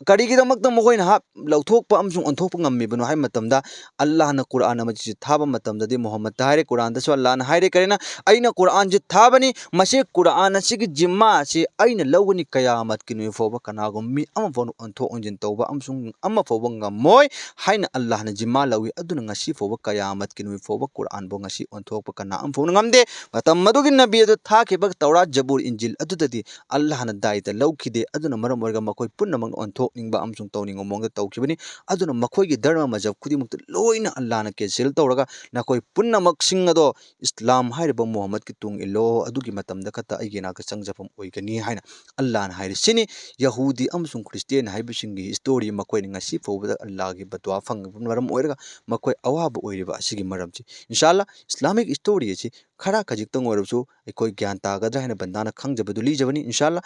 ꯀꯔꯤꯒꯤꯗꯃꯛꯇ ꯃꯈꯣꯏꯅ ꯍꯥꯞ-, ꯂꯧꯊꯣꯛꯄ ꯑꯃꯁꯨꯡ ꯑꯣꯟꯊꯣꯛꯄ ꯉꯝꯃꯤꯕꯅꯣ ꯍꯥꯏꯕ ꯃꯇꯝꯗ, ꯑꯜꯂꯥꯍꯅ ꯀꯨꯔꯥꯟ ꯑꯃꯁꯤ ꯊꯥꯕ ꯃꯇꯝꯗꯗꯤ ꯃꯨꯍꯝꯃꯗꯇ ꯍꯥꯏꯔꯦ, ꯀꯨꯔꯥꯟꯗꯁꯨ ꯑꯜꯂꯥꯍꯅ ꯍꯥꯏꯔꯦ, ꯀꯔꯤꯅ, "ꯑꯩꯅ ꯀꯨꯔꯥꯟꯁꯤ ꯊꯥꯕꯅꯤ, ꯃꯁꯤ ꯀꯨꯔꯥꯟ ꯑꯁꯤꯒꯤ ꯖꯤꯝꯃꯥ ꯑꯁꯤ ꯑꯩꯅ ꯂꯧꯒꯅꯤ, ꯀꯌꯥꯃꯠꯀꯤ ꯅꯨꯃꯤꯠ ꯐꯥꯎꯕ ꯀꯅꯥꯒꯨꯝꯕ ꯃꯤ ꯑꯃ ꯐꯥꯎꯅ ꯑꯣꯟꯊꯣꯛ ꯑꯣꯟꯁꯤꯟ ꯇꯧꯕ ꯑꯃꯁꯨꯡ ꯑꯃ ꯐꯥꯎꯕ ꯉꯝꯃꯣꯏ" ꯍꯥꯏꯅ ꯑꯜꯂꯥꯍꯅ ꯖꯤꯝꯃꯥ ꯂꯧꯏ꯫ ꯑꯗꯨꯅ ꯉꯁꯤ ꯐꯥꯎꯕ, ꯀꯌꯥꯃꯠꯀꯤ ꯅꯨꯃꯤꯠ ꯐꯥꯎꯕ ꯀꯨꯔꯥꯟꯕꯨ ꯉꯁꯤ ꯑꯣꯟꯊꯣꯛꯄ ꯀꯅꯥ ꯑꯃ ꯐꯥꯎꯅ ꯉꯝꯗꯦ꯫ ꯃꯇꯝ ꯑꯗꯨꯒꯤ ꯅꯕꯤ ꯑꯗꯨ ꯊꯥꯈꯤꯕ ꯇꯧꯔꯥꯠ, ꯖꯕꯨꯔ, ꯏꯟꯖꯤꯜ ꯑꯗꯨꯗꯗꯤ ꯑꯜꯂꯥꯍꯅ ꯗꯥꯏꯇ ꯂꯧꯈꯤꯗꯦ꯫ ꯑꯗꯨꯅ ꯃꯔꯝ ꯑꯣꯏꯔꯒ ꯃꯈꯣꯏ ꯄꯨꯝꯅꯃꯛꯅ ꯑꯣꯟꯊꯣꯛꯅꯤꯡꯕ ꯑꯃꯁꯨꯡ ꯇꯧꯅꯤꯡꯕ ꯃꯑꯣꯡꯗ ꯇꯧꯈꯤꯕꯅꯤ꯫ ꯑꯗꯨꯅ ꯃꯈꯣꯏꯒꯤ ꯙꯔꯃ ꯃꯖꯍꯕ ꯈꯨꯗꯤꯡꯃꯛꯇ ꯂꯣꯏꯅ ꯑꯜꯂꯥꯍꯅ ꯀꯦꯟꯁꯦꯜ ꯇꯧꯔꯒ ꯅꯈꯣꯏ ꯄꯨꯝꯅꯃꯛꯁꯤꯡ ꯑꯗꯣ ꯏꯁꯂꯥꯝ ꯍꯥꯏꯔꯤꯕ ꯃꯨꯍꯝꯃꯗꯀꯤ ꯇꯨꯡ ꯏꯜꯂꯣ, ꯑꯗꯨꯒꯤ ꯃꯇꯝꯗ ꯈꯛꯇ ꯑꯩꯒꯤ ꯅꯥꯛꯇ ꯆꯪꯖꯐꯝ ꯑꯣꯏꯒꯅꯤ ꯍꯥꯏꯅ ꯑꯜꯂꯥꯍꯅ ꯍꯥꯏꯔꯤ꯫ ꯁꯤꯅꯤ ꯌꯍꯨꯗꯤ ꯑꯃꯁꯨꯡ ꯈ꯭ꯔꯤꯁꯇꯤꯌꯥꯟ ꯍꯥꯏꯕꯁꯤꯡꯒꯤ ꯍꯤꯁꯇꯣꯔꯤ, ꯃꯈꯣꯏꯅ ꯉꯁꯤ ꯐꯥꯎꯕꯗ ꯑꯜꯂꯥꯍꯒꯤ ꯕꯗꯨꯋꯥ ꯐꯪꯕꯅ ꯃꯔꯝ ꯑꯣꯏꯔꯒ ꯃꯈꯣꯏ ꯑꯋꯥꯕ ꯑꯣꯏꯔꯤꯕ ꯑꯁꯤꯒꯤ ꯃꯔꯝꯁꯤ꯫ ꯏꯟꯁꯥ ꯑꯜꯂꯥꯍ, ꯏꯁꯂꯥꯃꯤꯛ ꯍꯤꯁꯇꯣꯔꯤ ꯑꯁꯤ ꯈꯔ ꯈꯖꯤꯛꯇꯪ ꯑꯣꯏꯔꯕꯁꯨ ꯑꯩꯈꯣꯏ ꯒ꯭ꯌꯥꯟ ꯇꯥꯒꯗ꯭ꯔꯥ ꯍꯥꯏꯅ ꯕꯟꯗꯥꯅ ꯈꯪꯖꯕꯗꯨ ꯂꯤꯖꯕꯅꯤ꯫ ꯏꯟꯁꯥ ꯑꯜꯂꯥꯍ,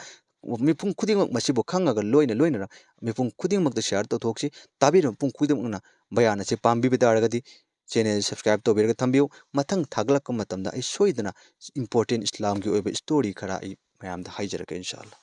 ꯃꯤꯄꯨꯝ ꯈꯨꯗꯤꯡꯃꯛ ꯃꯁꯤꯕꯨ ꯈꯪꯉꯒ ꯂꯣꯏꯅ ꯂꯣꯏꯅꯅ ꯃꯤꯄꯨꯝ ꯈꯨꯗꯤꯡꯃꯛꯇ ꯁꯤꯌꯥꯔ ꯇꯧꯊꯣꯛꯁꯤ꯫ ꯇꯥꯕꯤꯔꯤꯕ ꯃꯤꯄꯨꯝ ꯈꯨꯗꯤꯡꯃꯛꯅ ꯕꯌꯥꯟ ꯑꯁꯤ ꯄꯥꯝꯕꯤꯕ ꯇꯥꯔꯒꯗꯤ ꯆꯦꯅꯦꯜ ꯁꯕꯁꯀ꯭ꯔꯥꯏꯕ ꯇꯧꯕꯤꯔꯒ ꯊꯝꯕꯤꯌꯨ꯫ ꯃꯊꯪ ꯊꯥꯒꯠꯂꯛꯄ ꯃꯇꯝꯗ ꯑꯩ ꯁꯣꯏꯗꯅ ꯏꯝꯄꯣꯔꯇꯦꯟ ꯏꯁꯂꯥꯝꯒꯤ ꯑꯣꯏꯕ ꯍꯤꯁꯇꯣꯔꯤ ꯈꯔ ꯑꯩ ꯃꯌꯥꯝꯗ ꯍꯥꯏꯖꯔꯛꯀꯦ ꯏꯟꯁꯥ ꯑꯜꯂꯥꯍ꯫